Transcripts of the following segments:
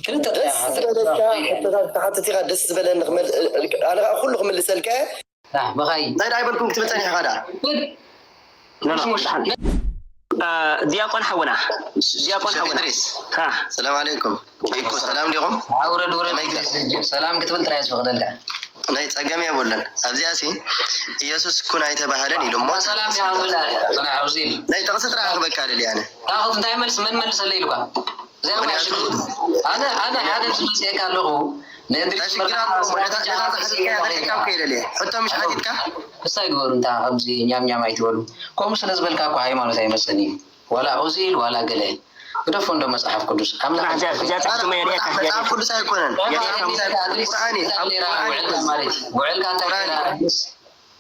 ክልተ ጥራሕ ደስ ዝበለካ ሕቶታት ክትሓትት ኢኻ፣ ደስ ዝበለኒ ክመል-፣ ኣነ ከዓ ኩሉ ክምልሰልካ እየ። ኣህ፣ ብኸይ እንታይ ደኣ ኣይበልኩም ክትብል ጸኒሕኻ ደኣ? ኖ፣ ኖ፣ ደሓን። እ፣ ዲያቆን ሓውና፣ ዲያቆን ሸኽ ሓውና። ኢድሪስ። ሃ። ሰላም ዓለይኩም። ኬኮ ሰላም ዲኹም? ኣውረድ፣ ውረድ፣ ከመይ ኢድሪስ፣ ሕጂ ሰላም ክትብል ጥራይ ዝፈቕደልካ። ናይ ጸገም የብሉን። ኣብዚኣ ሲ ኢየሱስ ኩን ኣይተባህለን ኢሉ እሞ ሰላም ዲኻ ዝብላ? ጽናሕ፣ ኣብዚ ኢሉ። ናይ ጥቕሲ ጥራሕ ክበካ ደልየ ኣነ። ታኹት እንታይ መልስ፣ መን መልሰለይ ኢልኳ? ዘርባ ምኽንያቱ ሽግር። ኣነ፣ ኣነ ሓደ ዝመጽኤካ ኣለኹ። ንእድሪስ ሽግር ኣለዎ። ነታ፣ ነታ ዝሓተትካያ ዘርኢካ እኮ የለልየ። ሕቶ ምሽ ሓቲትካ? እስታይ ግበሩ፣ እንታ ከምዚ ኛም ኛም ኣይትበሉ። ከምኡ ስለ ዝበልካ እኮ ሃይማኖት ኣይመጽእን እዩ። ዋላ ኦዚል፣ ዋላ ገለ። ግደፎ እንዶ መጽሓፍ ቅዱስ። ኣምላኽ እዛ፣ እዛ ጽሕፍቲ መ የርእየካ? መጽሓፍ ቅዱስ ኣይኮነን። የርእየካ። መጽሓፍ ቅዱስ ኣይኮነን። ቁርኣን እዩ። ኣብ ቁርኣን ውዕልካ እዩ። ማለት እዩ። ውዕልካ እንታይ ቁርኣን ገይራ? እዩ።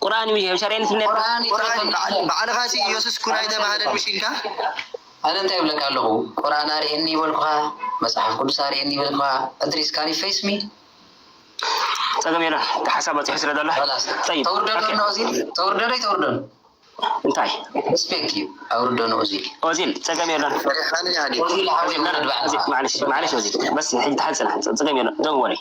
ቁርኣን እዩ። ሸሪዓት እምነት። ቁርኣን እዩ። ቁርኣን እዩ። ባዕ-፣ ባዕልኻ ሲ ኢየሱስ ኩን ኣይተባህለን ምሽ ኢልካ? ኣነ እንታይ ይብለካ ኣለኹ? ቁርኣን ኣርእየኒ ይበልኩኻ፣ መጽሓፍ ቅዱስ ኣርእየኒ ይበልኩኻ። እድሪስ፣ can you face me? ጸገም የለን። እቲ ሓሳብ በጺሑ ስለ ዘሎ። ኸላስ። ጠይብ። ተውርዶ ዶ ኦኬ። ነው ኦዚል? ተውርዶ ዶ ኣይተውርዶን? እንታይ? ሪስፔክት እዩ። ኣውርዶ ነው ኦዚል። ኦዚል፣ ጸገም የለን። ፈሪሓኒ ኢኻ ዲኻ? ኦዚል፣ ሓወይ፣ ኦዚል፣ ውረድ በዓል። ኦዚል፣ ማዕለሽ፣ ማዕለሽ ኦዚል። በስ፣ ሕጂ ትሓጽና፣ ጸ-፣ ጸገም የለን። Don't worry።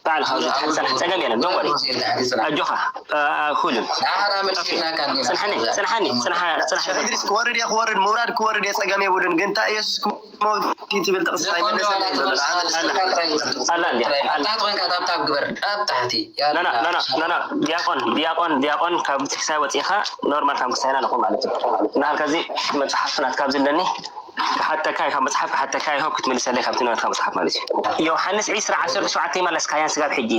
በዓል ሓውዚ ትሓጽና፣ ጸገም የለን። Don't worry። ኦዚል፣ ትሓጽና። ኣጆኻ፣ እ፣ እ፣ ኩልን። ንዓኻ ዳ መልሲ ኦኬ። ሂብናካ እንዲና። ጽንሓኒ፣ ጽንሓኒ፣ ጽንሓ-፣ ጽንሓ-፣ ሸኽ ኢድሪስ ክወርድ እየ፣ ክወርድ፣ ምውራድ ክወርድ እየ፣ ጸገም የብሉን። ግን እንታይ ኢየሱስ ክሞት እዩ ትብል ጥቕሲ ዘኮንዶ ኣይመለሰለይን ዋላ ዘሎ። ተወሰነ ኣላ፣ ኣላ። ኣላ እንድያ፣ ኣላ። ኣብ ታሕቲ ኮንካ ታብታብ ግበር፣ ኣብ ታሕቲ። ያ ኖ፣ ኖ፣ ኣላ። ኖ፣ ኖ፣ ኖ፣ ኖ። ዲያቆን፣ ዲያቆን፣ ዲያቆን ካብ ክሳይ ወጺእኻ ኖርማል ካብ ክሳይና ንኹን ማለት እዩ። ንሃልካ እዚ መጽሓፍ ናትካ ኣብዚ ኣለኒ። ክሓተካ እየ፣ ካብ መጽሓፍ ክሓተካ እየ፣ ሆፕ ክትምልሰለይ ካብቲ ናትካ መጽሓፍ ማለት እዩ። ዮሃንስ ዕስራ ዓሰርተ ሸውዓተ ይመለስካያን ስጋብ ሕጂ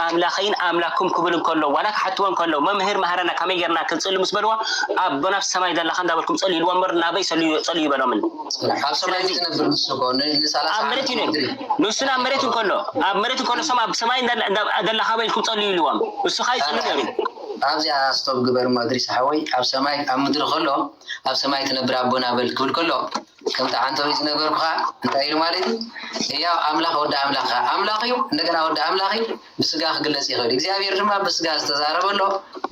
ኣምላኸይን ኣምላኩም ክብል እንከሎ፣ ዋላ ክሓትዎ እንከሎ፣ መምህር መሃረና ከመይ ጌርና ክንጽሊ ምስ በልዎ፣ ኣቦና ኣብ ሰማይ ዘለኻ እንዳበልኩም ጸልዩ ኢልዎ እምበር ናበይ ጸልዩ፣ ጸልዩ በሎምን። ኣብ ሰማይ ስለዚ ዝነብር ንሱ እኮ ን-፣ ንሰላሳ ኣብ መሬት እዩ ዓመት ነይሩ። ንሱ ናብ መሬት እንከሎ፣ ኣብ መሬት እንከሎ፣ እሶም ኣብ ሰማይ እንዳ-፣ እንዳ-፣ ዘለኻ በይ ኢልኩም ጸልዩ ኢልዎም። እሱ ኸኣ ይጽሊ ነይሩ። ኣብዚኣ ስቶፕ ግበር እሞ እድሪስ ሓወይ፣ ኣብ ሰማይ፣ ኣብ ምድሪ ከሎ፣ ኣብ ሰማይ ትነብር ኣቦና በል ክብል ከሎ፣ ከምቲ ዓንተወይ ዝነገርኩኻ እንታይ ኢሉ ማለት እዩ? ህያው ኣምላኽ ወዲ ኣምላኽ ከኣ ኣምላኽ እዩ፣ እንደገና ወዲ ኣምላኽ እዩ፣ ብስጋ ክግለጽ ይኽእል እዩ። እግዚኣብሔር ድማ ብስጋ ዝተዛረበ ኣሎ፣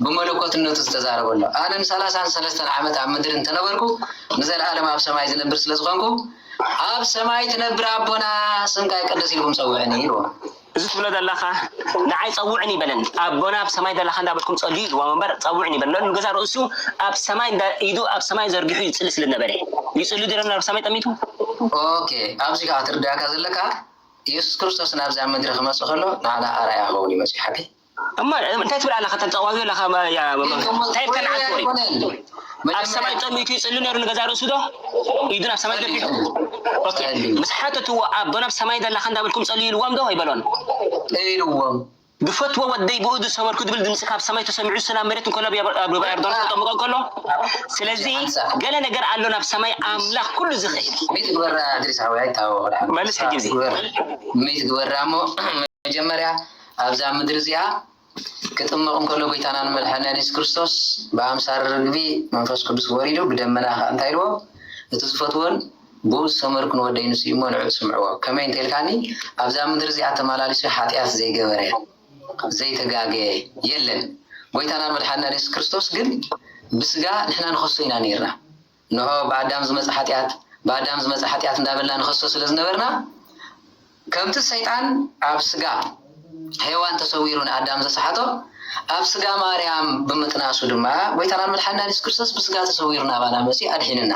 ብመለኮትነቱ ዝተዛረበ ኣሎ። ኣነ ንሰላሳን ሰለስተን ዓመት ኣብ ምድሪ እንተነበርኩ፣ ንዘለኣለም ኣብ ሰማይ ዝነብር ስለ ዝኾንኩ፣ ኣብ ሰማይ ትነብር ኣቦና፣ ስምካ ይቀደስ ኢልኩም ጸውዕኒ ኢልዎ። እዚ ትብሎ ዘለኻ ንዓይ ጸውዕኒ ይበለን። ኣቦና ኣብ ሰማይ ዘለኻ እንዳበልኩም ጸልዩ ኢልዎም እምበር ጸውዕኒ ይበለን። ንገዛ ርእሱ ኣብ ሰማይ እንዳ-፣ ኢዱ ኣብ ሰማይ ዘርጊሑ ይጽሊ ስለ ዝነበረ። ይጽሊ ድሮ ናብ ሰማይ ጠሚቱ? ኦኬ፣ ኣብዚ ከኣ ትርዳእካ ዘለካ፣ ኢየሱስ ክርስቶስ ናብዛ ምድሪ ክመጽእ ከሎ ንዓና ኣርኣያ ክኸውን እዩ መጺኡ፣ ሓቀይ? እሞ እንታይ ትብል ኣለኻ? ተንጸዋዊ ኣለኻ? ማ-፣ ያ-፣ ማ-፣ ግን ከሞ እንታይ ኢልካ ንዓት ወሬ? ኣይኮነን። ኣብ መጀመርያ ሰማይ ጠሚቱ ይጽሊ ነይሩ ንገዛ ርእሱ ዶ? ኢዱ ናብ ሰማይ ጸሊኡ። ዘርጊሑ? ኦኬ። ጸሊኡ። ምስ ሓተትዎ ኣቦ ናብ ሰማይ ዘለኻ እንዳበልኩም ጸልዩ ኢልዎም ዶ ኣይበሎን? ኢልዎም። ዝፈትዎ ወደይ ብኡ ዝሰመርኩ ዝብል ድምጺ ካብ ሰማይ ተሰሚዑ፣ እሱ ናብ መሬት እንከሎ፣ ኣብ ሩባ ዮርዳኖስ ክጠምቆ እንከሎ። ስለዚ ሓንሳእ። ገለ ነገር ኣሎ ናብ ሰማይ ኣምላኽ ኩሉ ዝኽእል። ሚት ግበራ እድሪስ ሓወይ፣ ኣይታወቕ ደኣ። መልስ ሕጂ እዚ። ግበር። ሚት ግበራ እሞ መጀመርያ ኣብዛ ምድሪ እዚኣ ክጥመቕ እንከሎ ጎይታናን መድሓኒናን የሱስ ክርስቶስ ብኣምሳል ርግቢ መንፈስ ቅዱስ ወሪዱ ብደመና ኸኣ እንታይ ኢልዎ? እቲ ዝፈትዎን ብኡ ዝሰመርኩን ወደይ ንሱ እዩ እሞ ንዕኡ ስምዕዎ። ከመይ እንተ ኢልካኒ ኣብዛ ምድሪ እዚኣ ተመላሊሱ ሓጢኣት ዘይገበረ ዘይተጋገየ የለን። ጎይታናን መድሓኒናን የሱስ ክርስቶስ ግን ብስጋ ንሕና ንኸሶ ኢና ነይርና። እንሆ ብኣዳም ዝመጸ ሓጢኣት፣ ብኣዳም ዝመጸ ሓጢኣት እንዳበልና ንኸሶ ስለ ዝነበርና፣ ከምቲ ሰይጣን ኣብ ስጋ ሄዋን ተሰዊሩ ንኣዳም ዘስሓቶ፣ ኣብ ስጋ ማርያም ብምጥናሱ ድማ፣ ጎይታናን መድሓኒናን የሱስ ክርስቶስ ብስጋ ተሰዊሩ ናባና መጺኡ ኣድሒንና።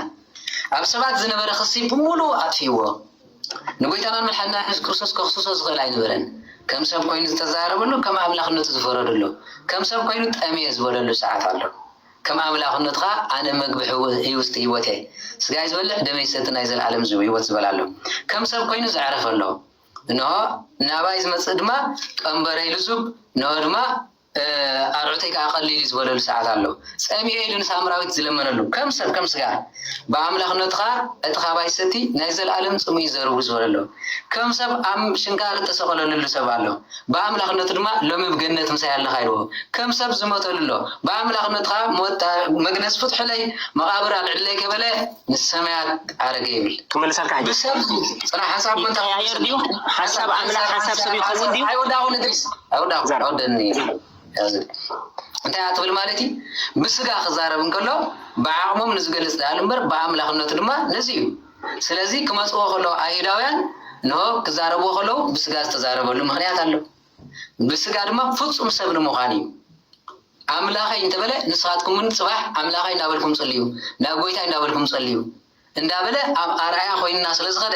ኣብ ሰባት ዝነበረ ክሲ ብምሉኡ ኣጥፊእዎ። ንጎይታናን መድሓኒናን የሱስ ክርስቶስ ከኽስሶ ዝኽእል ኣይነበረን። ከም ሰብ ኮይኑ ዝተዛረበሉ፣ ከም ኣምላኽነቱ ዝፈረደሉ፣ ከም ሰብ ኮይኑ ጠምየ ዝበለሉ ሰዓት ኣሎ። ከም ኣምላኽነትኻ ኣነ መግቢ ህው-፣ ህውስቲ ህይወት እየ። ስጋይ ዝበልዕ ደመይ ዝሰቲ ናይ ዘለኣለም ዝህብ ህይወት ዝበል ኣሎ። ከም ሰብ ኮይኑ ዘዕረፈ ኣሎ። እንሆ ናባይ ዝመጽእ ድማ ቀንበረይ ልዙብ፣ እንሆ ድማ፣ እ፣ ኣርዑተይ ከኣ ቀሊል እዩ ዝበለሉ ሰዓት ኣሎ። ጸሚኤ ኢሉ ንሳምራዊት ዝለመነሉ፣ ከም ሰብ፣ ከም ስጋ፣ ብኣምላኽነትኻ እቲ ካባይ ሰቲ ናይ ዘለኣለም ጽምኢ ዘርዊ ዝበለሉ፣ ከም ሰብ ኣብ ሽንካር እተሰቐለሉ ሰብ ኣሎ። ብኣምላኽነቱ ድማ ሎሚ ብገነት ምሳይ ኣለኻ ኢልዎ። ከም ሰብ ዝሞተሉ ኣሎ። ብኣምላኽነትኻ ሞት መግነዝ ፍትሑለይ፣ መቓብር ኣልዕለይ ከበለ ንሰማያት ዓረገ ይብል። ክመልሰልካ ሕጂ። ብሰብ ጽናሕ፣ ሓንሳብ እኮ እንታይ ይቀያየር ድዩ? ሓንሳብ ሓንሳብ፣ ኣምላኽ ሓንሳብ፣ ሓንሳብ ሰብ ይኸውን ድዩ? ኣይወዳኹን እድሪስ። ኣይወዳኹን። ዛር። ኣይወደኒ። ያዝ። እንታይ እያ ትብል ማለት እዩ? ብስጋ ክዛረብ እንከሎ ብዓቕሞም ንዝገልጽ ደኣሉ እምበር ብኣምላኽነቱ ድማ ነዚ እዩ። ስለዚ ክመጽዎ ከለዉ ኣይሁዳውያን እንሆ ክዛረብዎ ከለዉ ብስጋ ዝተዛረበሉ ምኽንያት ኣሎ። ብስጋ ድማ ፍጹም ሰብ ንምዃን እዩ። ኣምላኸይ እንተበለ፣ ንስኻትኩም እውን ጽባሕ ኣምላኸይ እንዳበልኩም ጸልዩ፣ ናብ ጎይታይ እንዳበልኩም ጸልዩ እንዳበለ ኣብ ኣርኣያ ኮይንና ስለ ዝኸደ፣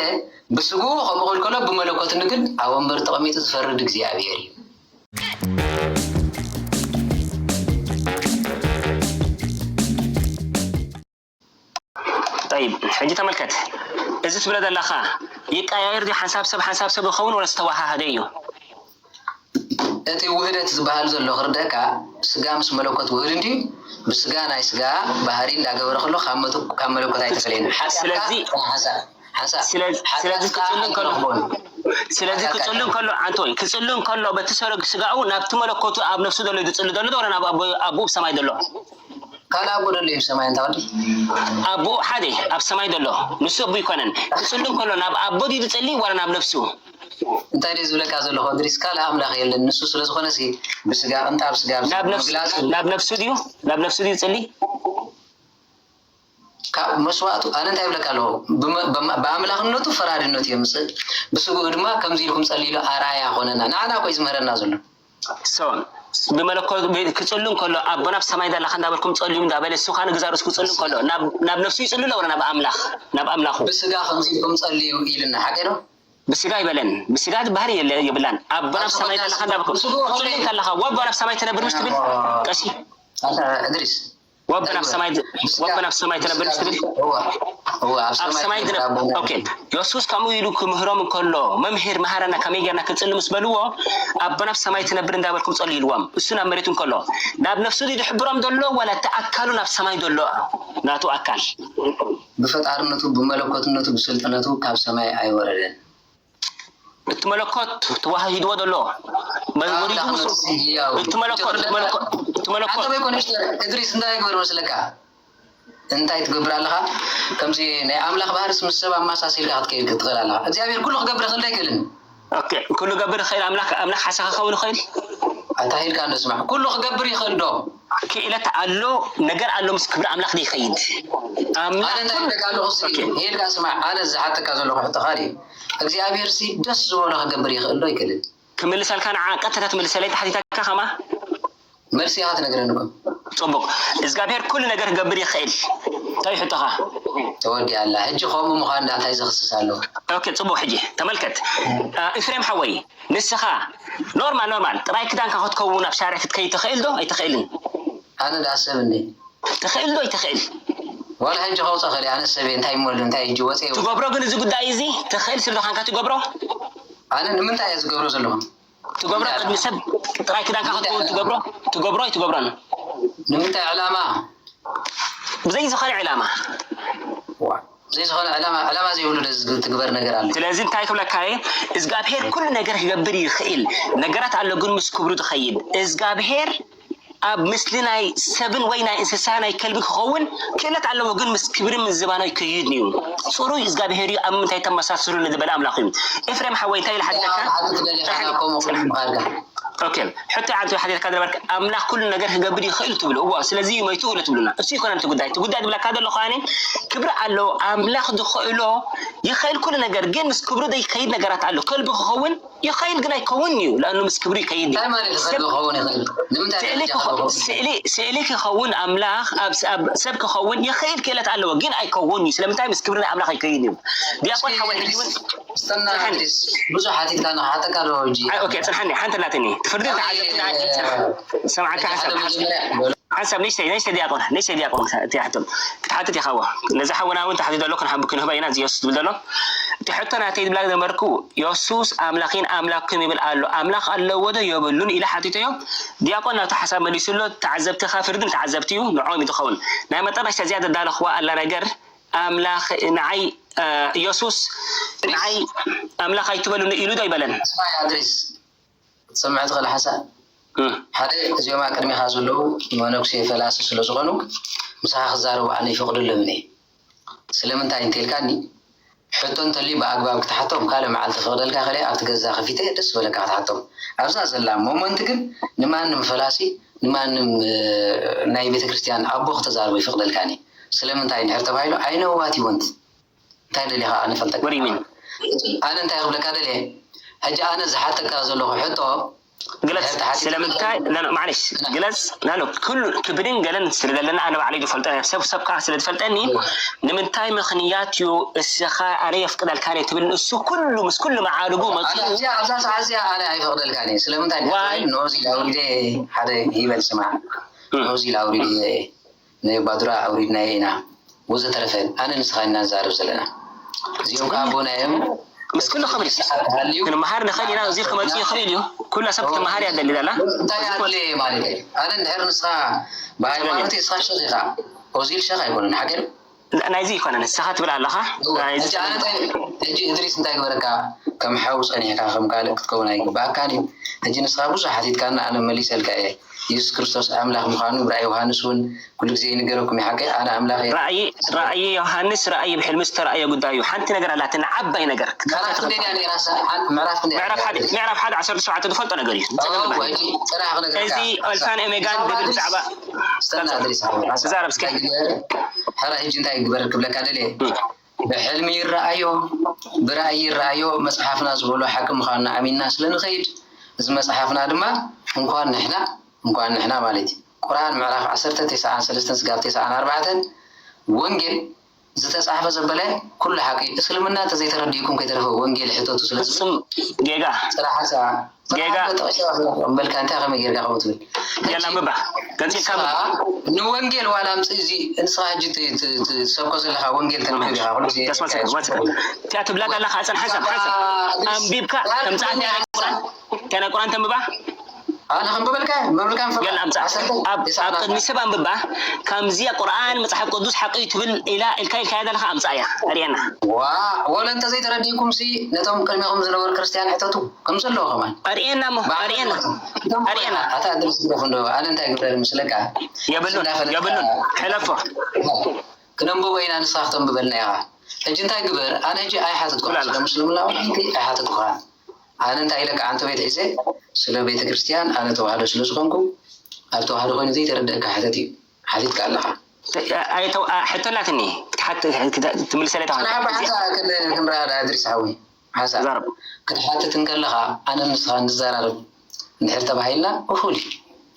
ብስግኡ ከምኡ ክብል ከሎ ብመለኮትኒ ግን ኣብ ወንበር ተቐሚጡ ዝፈርድ እግዚኣብሔር እዩ። ጠይብ፣ ሕጂ ተመልከት። እዚ ትብሎ ዘለኻ ይቀያየር ድዩ? ሓንሳብ ሰብ ሓንሳብ ሰብ ይኸውን ወላ ዝተወሃሃደ እዩ? እቲ ውህደት ዝበሃል ዘሎ ክርደካ፣ ስጋ ምስ መለኮት ውህድ እንድዩ። ብስጋ ናይ ስጋ ባህሪ እንዳገበረ ከሎ ካብ መቱ- ካብ መለኮት ኣይተፈለየን። ሓጢኣትካ ስለዚ- ሓንሳብ ሓንሳብ ስለዚ- ስለዚ ሓጢኣትካ ክጽሉ እንከሎ- ኣይትረኽቦን። ስለዚ ሓጢኣትካ ክጽሉ እንከሎ፣ ኣንተ ወይ ክጽሉ እንከሎ በቲ ሰረግ ስጋኡ ናብቲ መለኮቱ ኣብ ነፍሱ ዘሎ እዩ ዝጽሊ ዘሎ ዶ ወላ ናብ ኣቦ- ኣቦኡ ብሰማይ ዘሎ? ካልእ ኣቦ ደሎ እዩ ብሰማይ እንታ ወዲ። ኣቦኡ ሓደ ኣብ ሰማይ ዘሎ ንሱ ኣቦ ይኮነን። ክጽሉ እንከሎ ናብ ኣቦ ድዩ ዝጽሊ ዋላ ናብ ነፍሱ? እንታይ ድዩ ዝብለካ ዘለኹ እድሪስ፣ ካልእ ኣምላኽ የለን። ንሱ ስለ ዝኾነ ሲ ብስጋ ቅንጣብ ስጋ ናብ ነፍሱ ምግላጽ ናብ ነፍሱ ድዩ ናብ ነፍሱ ድዩ ዝጽሊ? ካብ መስዋእቱ ኣነ እንታይ ይብለካ ኣለኹ? ብመ- ብመ- ብኣምላኽነቱ ፈራድነቱ የምጽእ፣ ብስግኡ ድማ ከምዚ ኢልኩም ጸልዩ ኢሉ ኣርኣያ ኮነና። ንዓና እኮ እዩ ዝምህረና ዘሎ። So ብመለኮት ክጽሉ እንከሎ ኣቦና ኣብ ሰማይ ዘለኻ እንዳበልኩም ጸልዩ እንዳበለ እሱ ኻን ግዛሩስ ክጽሉ እንከሎ ናብ ናብ ነፍሱ ይጽሉ ሎ ናብ ኣምላኽ ናብ ኣምላኹ? ብስጋ ከምዚ ኢልኩም ጸልዩ ኢልና ሓቂ ዶ? ብስጋ ይበለን። ብስጋ ዝበሃል የለ የብላን። ኣቦና ኣብ ሰማይ ዘለኻ እንዳበልኩም ክጽሉ ከለኻ ወቦ ናብ ሰማይ ትነብር ምሽ ትብል ቀሺ ኣታ እድሪስ ወቦ ናብ ሰማይ ወቦ ናብ ሰማይ ትነብር ምሽ ትብል እዋ እዋ ኣብ ኣብ ሰማይ ሰማይ ትነብር። ኦኬ፣ የሱስ ከምኡ ኢሉ ክምህሮም እንከሎ መምህር መሃረና ከመይ ጌርና ክንጽሊ ምስ በልዎ ኣቦና ኣብ ሰማይ ትነብር እንዳበልኩም ጸልዩ ኢልዎም። እሱ ናብ መሬት እንከሎ ናብ ነፍሱ ድዩ ዝሕብሮም ዘሎ ዋላ እቲ ኣካሉ ናብ ሰማይ ዘሎ ናቱ ኣካል? ብፈጣርነቱ ብመለኮትነቱ ብስልጥነቱ ካብ ሰማይ ኣይወረደን። እቲ መለኮት ተዋሂድዎ ዘሎ መ- ወሪዱ ምስ እቲ መለኮት እቲ መለኮት እቲ መለኮት ኣንተ ወይ ኮንሽ እድሪስ እንታይ ይግበር መስለካ? እንታይ ትገብር ኣለኻ? ከምዚ ናይ ኣምላኽ ባህርስ ምስ ሰብ ኣመሳሲልካ ክትከይድ ክትኽእል ኣለኻ። እግዚኣብሔር ኩሉ ክገብር ይኽእል ዶ ኣይክእልን? ኦኬ፣ ኩሉ ገብር ይኽእል ኣምላኽ ኣምላኽ ሓሳኻ ክኸውን ይኽእል? ኣታሂልካ እንዶ ስማዕ፣ ኩሉ ክገብር ይኽእል ዶ? ክእለት ኣሎ፣ ነገር ኣሎ ምስ ክብሪ ኣምላኽ ዘይኸይድ ኣምላኽ ኣነ እንታይ ይብለካ ኣለኹ? እስኪ ሄድካ ስማዕ፣ ኣነ ዝሓተካ ዘለኹ ሕቶ ካልእ እዩ። እግዚኣብሔር ሲ ደስ ዝበሎ ክገብር ይኽእል ዶ ኣይክእልን? ክምልሰልካ ንዓ ቀጥታ ትምልሰለይ ተሓቲታካ ከማ መልሲ ኢኻ ትነግረኒ እኮ። ጽቡቅ። እግዚኣብሔር ኩሉ ነገር ክገብር ይኽእል። እንታይ ሕቶኻ? ተወዲኣ ኣላ። ሕጂ ከምኡ ምዃን ዳ እንታይ ዘኽስስ ኣለዎ? ኦኬ፣ ጽቡቅ። ሕጂ ተመልከት። እ፣ ኤፍሬም ሓወይ፣ ንስኻ ኖርማል ኖርማል ጥራይ ክዳንካ ክትከውን ኣብ ሻርዕ ክትከይድ ትኽእል ዶ ኣይትኽእልን? ኣነ ዳ ሰብ እንዴ? ትኽእል ዶ ኣይትኽእል? ዋላ ሕጂ ከውፀ ኸሊ ኣነ ሰብ እንታይ ይመሉ እንታይ ሕጂ ወፀ ይወ- ትገብሮ ግን እዚ ጉዳይ እዚ ትኽእል ስለ ዝኾንካ ትገብሮ? ኣነ ንምንታይ እየ ዝገብሮ ዘለኹ? ትገብሮ ቅድሚ ሰብ ጥራይ ክዳንካ ክትከውን ትገብሮ? ትገብሮ ኣይትገብሮን? ንምንታይ ዕላማ? ብዘይ ዝኾነ ዕላማ። ዋ፣ ዘይዝኾነ ዕላማ ዕላማ ዘይብሉ ዶ ዝግ- ትግበር ነገር ኣሎ? ስለዚ እንታይ ክብለካ እየ፣ እግዚኣብሔር ኩሉ ነገር ክገብር ይኽእል። ነገራት ኣሎ ግን ምስ ክብሩ ትኸይድ። እግዚኣብሔር ኣብ ምስሊ ናይ ሰብን ወይ ናይ እንስሳ ናይ ከልቢ ክኸውን ክእለት ኣለዎ፣ ግን ምስ ክብሪ ምዝባናይ ክይድ እዩ። ጽሩይ እግዚኣብሔር እዩ፣ ኣብ ምንታይ ተመሳስሉ ንዝበለ ኣምላኽ እዩ። ኤፍሬም ሓወይ እንታይ ኢለ ሓተካ? ሓንቲ ትደሊ ሓላ ከምኡ ምዃንካ ኦኬ፣ ሕቶ ዓንተ ሓቲትካ ዝነበርክ ኣምላኽ ኩሉ ነገር ክገብር ይኽእል ትብሉ። እዎ፣ ስለዚ እዩ መይቱ ኢሉ ትብሉና። እሱ ይኮነ እቲ ጉዳይ። እቲ ጉዳይ ዝብለካ ዘለኹ ኣነ ክብሪ ኣለዎ። ኣምላኽ ዝኽእሎ ይኽእል ኩሉ ነገር፣ ግን ምስ ክብሩ ዘይከይድ ነገራት ኣሎ። ከልቢ ክኸውን ይኽእል ግን ኣይከውን እዩ፣ ለኣኑ ምስ ክብሩ ይከይድ እዩ። እንታይ ማለት እዩ? ከልቢ ክኸውን ይኽእል? ንምንታይ ስእሊ ደረጃ ክኸ- ከልቢ ክኸውን? ስእሊ ስእሊ ክኸውን ኣምላኽ ኣብ ኣብ ሰብ ክኸውን ይኽእል ክእለት ኣለዎ፣ ግን ኣይከውን እዩ። ስለምንታይ ምስ ክብሪ ናይ ኣምላኽ ኣይከይድ እዩ። ዲያቆን ሓወይ ሕጂ እውን ስተና ጽንሓኒ። ብዙሕ ሓቲትካ ንክሓተካ ዶ ሕጂ? ኣይ፣ ኦኬ፣ ጽንሓኒ ሓንቲ ናትኒ ትፍርዲ ተዓዘብቲ ንዓይ ሰማዕካ ሓሳብ ሓንሳብ ንእሽተይ ንእሽተይ ዲያቆን ንእሽተይ ዲያቆን ትሓቶም ክትሓትት ኢኻ። ነዚ ሓውና እውን ተሓቲቱ ኣሎ ክንሓብ ክንህባ ኢና እዚ የሱስ ዝብል ዘሎ። እቲ ሕቶ ናተይ ዝብላ ዝነበርኩ የሱስ ኣምላኺን ኣምላክኩም ይብል ኣሎ፣ ኣምላኽ ኣለዎ ዶ የብሉን ኢለ ሓቲተዮ። ዲያቆን ናብቲ ሓሳብ መሊሱ ኣሎ። ተዓዘብቲ ካብ ፍርዲ ንተዓዘብቲ እዩ፣ ንዕኦም እዩ ዝኸውን። ናይ መጠረሽታ እዚኣ ዘዳለኽዋ ኣላ ነገር ኣምላኽ ንዓይ የሱስ ንዓይ ኣምላኽ ኣይትበሉኒ ኢሉ ዶ ኣይበለን? ስማዕ ኣድሪስ ክትሰምዕ ትኽእል ሓሳብ ሓደ እዚኦም ኣብ ቅድሜኻ ዘለዉ መነኩሴ ፈላሲ ስለ ዝኾኑ ምሳኻ ክዛረቡ ኣነ ይፈቕደሎም እየ። ስለምንታይ እንተልካኒ ሕቶ እንተልዩ ብኣግባብ ክትሓቶም ካልእ መዓልቲ ፈቕደልካ ከለ ኣብቲ ገዛ ከፊተ ደስ ዝበለካ ክትሓቶም ኣብዛ ዘላ ሞመንት ግን ንማንም ፈላሲ ንማንም ናይ ቤተክርስትያን ኣቦ ክተዛርቦ ይፈቕደልካኒ። ስለምንታይ እንድሕር ተባሂሉ I know what you want እንታይ ደሊኻ ኣነ ፈልጠካ። What do you mean? ኣነ እንታይ ክብለካ ደልየ፣ ሕጂ ኣነ ዝሓተካ ዘለኹ ሕቶ ግለጽ። ስለምንታይ? ኖ፣ ኖ፣ ማዕለሽ፣ ግለጽ። ኖ፣ ኖ፣ ኩሉ ክብድን ገለን ስለ ዘለና ኣነ ባዕለይ ዝፈልጦ እየ። ሰብ፣ ሰብ ከዓ ስለ ዝፈልጠኒ፣ ንምንታይ ምኽንያት እዩ እስኻ ኣነ የፍቅደልካ እየ ትብል? እሱ ኩሉ ምስ ኩሉ መዓርጉ መፂኡ። ኣብዛ ሰዓት እዚኣ ኣነ ኣይፈቅደልካን እየ። ስለምንታይ? ዋይ? ንዑዚ ላውሪደ ሓደ ይበል ስማዕ። ንዑዚ ላውሪደ ንባዱራ ኣውሪድናዮ ኢና ወዘተረፈ ኣነ ንስኻ ኢና ንዛረብ ዘለና። እዚኦም ከዓ ኣቦና እዮም። ምስ ኩሉ ክብል ሰዓት ተሃልዩ ክንመሃር ንኽእል ኢና። እዚ ክመፅእ ይኽእል እዩ። ኩላ ሰብ ክትመሃር እያ ደሊ ዘላ። እንታይ ኣድለየ ማለት እዩ? ኣነ እንድሕር ንስኻ ብሃይማኖት ንስኻ ሸኽ ኢኻ። ኦዚል ሸኽ ኣይኮነን ሓገር ናይዚ ይኮነ ንስኻ ትብል ኣለኻ። ናይዚ ሕጂ ኣነ እንታይ ሕጂ እድሪስ እንታይ ግበረካ? ከም ሓው ጸኒሕካ ከም ካልእ ክትከውን ኣይግባኣካን እዩ። ሕጂ ንስኻ ብዙሕ ሓቲትካና ኣነ መሊሰልካ እየ። የሱስ ክርስቶስ ኣምላኽ ምዃኑ ብራእይ ዮሃንስ እውን ኩሉ ግዜ ይንገረኩም እዩ ሓቀይ ኣነ ኣምላኽ እየ። ራእይ ራእይ ዮሃንስ ራእይ ብሕልሚ ዝተራእየ ጉዳይ እዩ። ሓንቲ ነገር ኣላትን ዓባይ ነገር ምዕራፍ ክንደይ ድያ ነይራ? ሰ- ሓን- ምዕራፍ ክንደይ ድያ ምዕራፍ ነይራ? ሓደ ምዕራፍ ሓደ ዓሰርተ ሸውዓተ ትፈልጦ ነገር እዩ። ጸገም ኦ፣ የብላን። ወይ፣ ጥራሕ ክነግረካ። እዚ ኦልፋን ኦሜጋን ዝብል ብዛዕባ ስተና እድሪስ ሓወይ። ተዛረብ እስኪ። ሕራ ሕጂ እንታይ ግበር ክብለካ ደልየ? ብሕልሚ ይረኣዮ፣ ብራእይ ይረኣዮ፣ መጽሓፍና ዝበሎ ሓቂ ምዃንና ኣሚንና ስለ ንኸይድ፣ እዚ መጽሓፍና ድማ እንኳን ንሕና፣ እንኳን ንሕና ማለት እዩ። ቁርኣን ምዕራፍ ዓሰርተ፣ ተስዓን ሰለስተን ስጋብ ተስዓን ኣርባዕተን፣ ወንጌል ዝተጻሕፈ ዘበለ ኩሉ ሓቂ፣ እስልምና እንተዘይተረዲእኩም ከይተረፈ ወንጌል ሕተቱ ስለ ዝብል፣ ፍጹም ጌጋ ጽራሓ ጌጋ። በልካ እንታይ ከመይ ጌርካ ከምኡ ትብል? ገና ምባ ገንፂልካ ንስኻ ንወንጌል ዋላ ኣምፅእ እዚ ንስኻ ሕጂ ት- ት- ት- ትሰብኮ ዘለኻ ወንጌል ተንብብ ኢኻ ኩሉ ግዜ Just one second, one second. እቲኣ ትብላ ዘለኻ እፀን ሓንሳብ ሓንሳብ ኣንቢብካ ከምፅኣት ናይ ቁርኣን እንታይ ናይ ቁርኣን ተንብባ ኣነ ከንብበልካ መብልካ ገል ኣምፃ ኣብ ኣብ ቅድሚ ሰብ ኣንብባ ከምዚ ቁርኣን መፅሓፍ ቅዱስ ሓቂ እዩ ትብል ኢላ ኢልካ ኢልካያ ዘለኻ ኣምፃ እያ ኣርእየና ዋ ወለ እንተዘይተረዲእኩም ሲ ነቶም ቅድሚኹም ዝነበሩ ክርስትያን ሕተቱ ከም ዘለዎ ከማን ኣርእየና እሞ ኣርእየና ኣርእየና ኣታ ድረስ ግደፍ እንዶ ኣነ እንታይ ግበር ምስለካ የብሉን የብሉን ሕለፎ ክነንብቦ ኢና ንስኻ ክተንብበልና ኢኻ ሕጂ እንታይ ግበር ኣነ ሕጂ ኣይሓተትኩ ስለ ምስልምና ኣይሓተትኩኻ ኣነ እንታይ ኢለካ ኣንተ ቤት ሒዘ ስለ ቤተ ክርስትያን ኣነ ተዋህዶ ስለ ዝኾንኩ ኣብ ተዋህዶ ኮይኑ ዘይተረደእካ ሕተት እዩ ሓቲትካ ኣለኻ ሕቶ ኣላትኒ ክትሓት ትምልሰለይ ተባሃልካ ስራሕ ብሓንሳ ክንረዳ እድሪስ ሓዊ ሓንሳ ዛረብ ክትሓትት እንከለኻ ኣነ ንስኻ ንዘራረብ እንድሕር ተባሂልና እኹል እዩ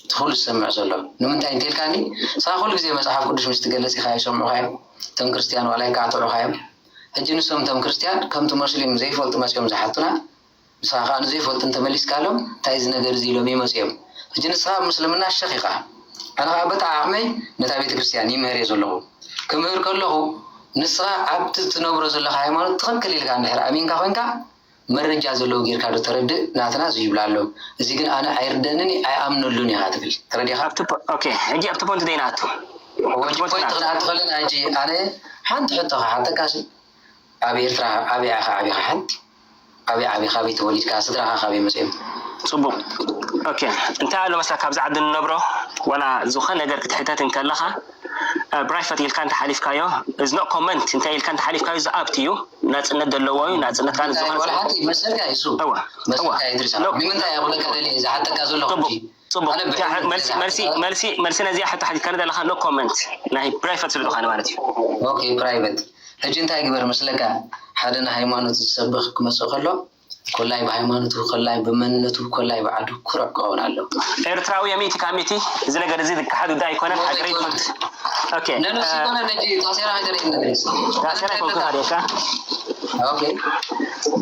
እቲ ኩሉ ዝሰምዕ ዘሎ ንምንታይ እንተልካኒ ንስኻ ኩሉ ግዜ መፅሓፍ ቅዱስ ምስ ትገልፅ ኢኻ ይሰምዑኻ እዮም እቶም ክርስትያን ዋላ ይከዓትዑኻ እዮም ሕጂ ንሶም እቶም ክርስትያን ከምቲ ሞስሊም ዘይፈልጡ መፅኦም ዝሓቱና ንስኻ ከዓ ንዘይፈልጡ እንተመሊስካሎም እንታይ እዚ ነገር እዚ ኢሎም ይመፁ እዮም ሕጂ ንስኻ ኣብ ምስልምና ሸኽ ኢኻ ኣነ ከዓ በጣ ዓቕመይ ነታ ቤተ ክርስትያን ይምህር እየ ዘለኹ ክምህር ከለኹ ንስኻ ኣብቲ ትነብሮ ዘለኻ ሃይማኖት ትኽክል ኢልካ እንድሕር ኣሚንካ ኮይንካ መረጃ ዘለዎ ጌርካ ዶ ተረድእ ናትና እዚ ይብላ ኣሎ እዚ ግን ኣነ ኣይርደንን ኣይኣምነሉን ኢኻ ትብል ተረዲኻ ኣብቲ ፖ- ኦኬ ሕጂ ኣብቲ ፖንት ደይናቱ ወዲ ፖይንት ክንኣቱ ከለና ሕጂ ኣነ ሓንቲ ሕቶ ክሓተካ ሲ ኣብ ኤርትራ ኣበይ ኢኻ ዓቢኻ ሓንቲ ኣበይ ዓቢኻ ኣበይ ተወሊድካ ስድራኻ ካበይ መፅኦም ፅቡቅ ኦኬ እንታይ ኣሎ መስለካ ኣብዚ ዓዲ ንነብሮ ዋላ ዝኾነ ነገር ክትሕተት እንከለኻ ብራይፈት ኢልካ እንተሓሊፍካዮ እዝኖ ኮመንት እንታይ ኢልካ እንተሓሊፍካዮ ዝኣብት እዩ ናፅነት ዘለዎ እዩ ናፅነትካ ንዝኾነ ወላ ሓንቲ መሰልካ ይሱ እዋ እዋ መሰልካ ይድርሳ ንምንታይ እያ ኩለካ ደሊ ዝሓተካ ዘለኹ ፅቡቅ ፅቡቅ መልሲ መልሲ መልሲ መልሲ ነዚኣ ሕቶ ሓቲትካኒ ዘለካ ኖ ኮመንት ናይ ፕራይፈት ስለ ዝኾነ ማለት እዩ ኦኬ ፕራይቨት ሕጂ እንታይ ግበር መስለካ ሓደ ንሃይማኖት ዝሰብኽ ክመፅእ ከሎ ኮላይ ብሃይማኖቱ ኮላይ ብመንነቱ ኮላይ ብዓዱ ኩሩዕ ክኸውን ኣለዎ ኤርትራዊ የሚእቲ ካብ ሚእቲ እዚ ነገር እዚ ዝከሓድ ጉዳይ ኣይኮነን ሃገረይ ትፈልጥ ኦኬ ነነሱ ኮነ ነጂ ታሴራ ሃገረይ ነግሬስ ታሰራ ኮንኩ ካደካ ኦኬ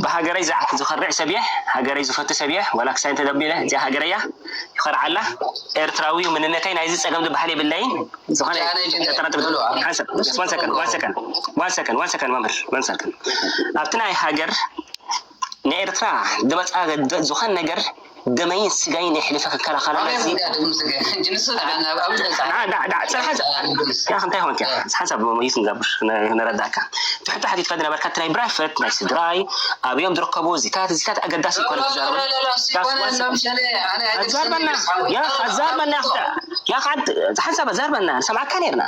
ብሃገረይ ዝዓት ዝኸርዕ ሰብ እየ ሃገረይ ዝፈቱ ሰብ እየ ዋላ ክሳይ እንተደቢለ እዚኣ ሃገረያ ይኸርዓላ ኤርትራዊ መንነተይ ናይዚ ፀገም ዝበሃል የብለይን ዝኾነ ሓንሰብ one second one second one second one second መምህር one second ኣብቲ ናይ ሃገር ንኤርትራ ዝመፅኣ ዝኾነ ነገር ደመይን ስጋይን የሕሊፈ ክከላኸላ ነዚ ጅንሱ ደሓን ኣብ ኣብ ዳ ዳ ዳ ጽንሓ ያኽ እንታይ ሆንክ ያኽ ሓንሳብ ሞይት ንዛብር ነረዳካ ትሕቶ ሓቲትካ ዝነበርካ እቲ ናይ ብራይፈት ናይ ስድራይ ኣብዮም ዝርከቡ እዚታት እዚታት ኣገዳሲ ይኮነ ክዛረበ ኣዛርበና ያኽ ኣዛርበና ያኽ ሓንሳብ ኣዛርበና ሰምዓካ ነርና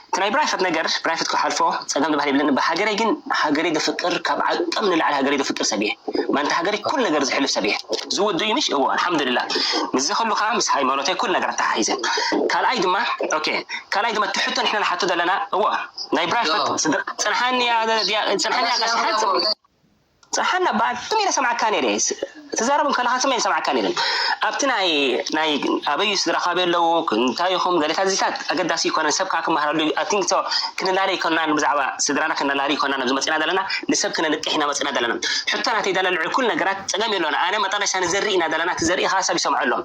እቲ ናይ ብራይፈት ነገር ብራይፈት ክሓልፎ ፀገም ዝበሃል የብለን እባ ሃገረይ ግን ሃገረይ ዘፍቅር ካብ ዓቅም ንላዕሊ ሃገረይ ዘፍቅር ሰብ እየ ማንታ ሃገረይ ኩሉ ነገር ዝሕልፍ ሰብ እየ ዝውዱ እዩ ምሽ እዎ ኣልሓምዱልላ ምስዚ ከሉ ከዓ ምስ ሃይማኖተይ ኩሉ ነገር ኣተሓሒዘ ካልኣይ ድማ ኦኬ ካልኣይ ድማ ትሕቶ ንሕና ንሓቶ ዘለና እዎ ናይ ብራይፈት ፅንሓኒ ፅንሓኒ ጽሓና ባትም ኢለ ሰምዓካ ነይረ። ትዛረብ እንከለኻ ስመ ኢለ ሰምዓካ ነይረ። ኣብቲ ናይ ናይ ኣበዩ ስድራ ካበይ ኣለዉ፣ እንታይ ኢኹም፣ ገለታት እዚታት ኣገዳሲ ይኮነን፣ ሰብ ከዓ ክመሃረሉ ኣቲንግቶ ክንላለ ይኮናን፣ ብዛዕባ ስድራና ክንላለ ይኮናን ኣብዚ መጺና ዘለና፣ ንሰብ ክነንቅሕ ኢና መጺና ዘለና። ሕቶ ናተይ ደለ ልዕኩል ነገራት ጸገም የለና። ኣነ መጠረሻ ንዘርኢ ኢና ዘለና፣ ትዘርኢ ከዓ ሰብ ይሰምዖ ኣሎም።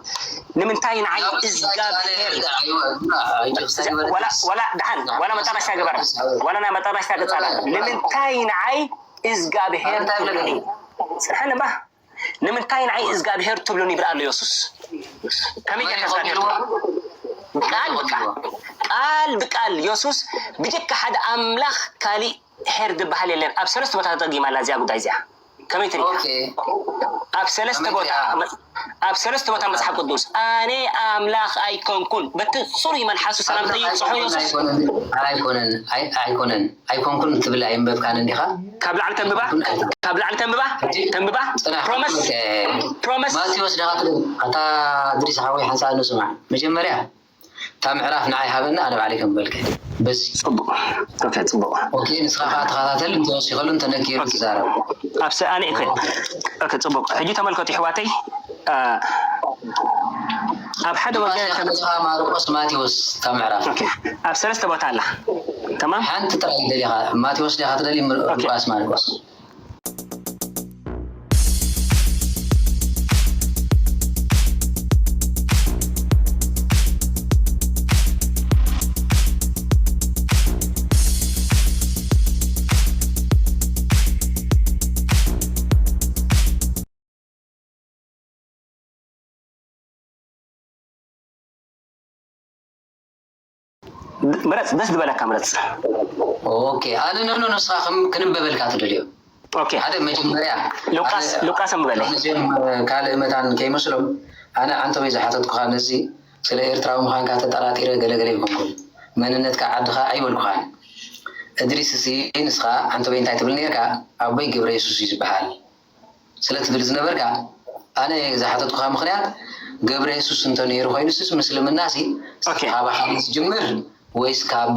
ንምንታይ ንዓይ እዝጋብሔር ወላ ወላ ደሓን ወላ መጠረሻ ግበር ወላ ናይ መጠረሻ ገጻላ ንምንታይ ንዓይ እዝጋብሔር ትብሉኒ? ጽንሐኒ እባ። ንምንታይ ንዓይ እዝጋብሔር ትብሉኒ? ይብል ኣሎ የሱስ። ከመይ ጌርካ እዝጋብሔር ትብሎ? ቃል ብቃል ቃል ብቃል የሱስ ብጀካ ሓደ ኣምላኽ ካሊእ ሄር ዝበሃል የለን። ኣብ ሰለስተ ቦታ ተጠጊማ ኣላ እዚኣ ጉዳይ እዚኣ። ከመይ ትሪኣ? ኦኬ። ኣብ ሰለስተ ከመይ ቦታ ትሪኣ? ኣብ ሰለስተ ቦታ መጽሓፍ ቅዱስ ኣነ ኣምላኽ ኣይኮንኩን በቲ ጽሩይ መልሓሱ ሰላም ጠይብጽሖ የሱስ። ኣይኮነን ኣይኮነን ኣይ- ኣይኮነን ኣይኮንኩን ትብል ኣይንበብካን እንዲኻ? ካብ ላዕሊ ተንብባ ካብ ላዕሊ ተንብባ ተንብባ ጽናሕ ፕሮመስ ኦኬ። ፕሮመስ ማቴዎስ ዳኻ ትብል ኣታ ድሪስ ሓወይ ሓንሳእ ንስማዕ መጀመርያ እታ ምዕራፍ ንዓይ ሃበና ኣነ ባዕለይ ከንበልከ በዚ ጽቡቕ ኦኬ ጽቡቕ ኦኬ ንስኻ ከዓ ተኸታተል እንተወሲኸሉ እንተነኪሩ ትዛረብ ኣብ ሰኣኒ ኦኬ ጽቡቕ ሕጂ ተመልከቱ ይሕዋተይ ኣብ ሓደ ወገን ማርቆስ ማቴዎስ እታ ምዕራፍ ኣብ ሰለስተ ቦታ ኣላ ተማም ሓንቲ ጥራይ ደሊኻ ማቴዎስ ዲኻ ትደሊ ሉቃስ ማርቆስ ምረፅ ደስ ዝበለካ ምረፅ ኦኬ ኣነ ነኖ ንስኻ ክንበበልካ ትደልዮ ኦኬ ሓደ መጀመርያ ሉቃስ ሉቃስ እንበለ ካልእ መታን ከይመስሎም ኣነ ዓንተወይ ዝሓተትኩኻ ነዚ ስለ ኤርትራዊ ምዃንካ ተጠራጢረ ገለገለ ይኮንኩን መንነትካ ዓድኻ ኣይበልኩኻን እድሪስ እዚ ንስኻ ዓንተወይ እንታይ ትብል ነርካ ኣቦይ ገብረ የሱስ እዩ ዝበሃል ስለ ትብል ዝነበርካ ኣነ ዝሓተትኩኻ ምኽንያት ገብረ የሱስ እንተነይሩ ኮይኑስ ምስልምናሲ ካባኻ ምስ ጅምር ወይስ ካብ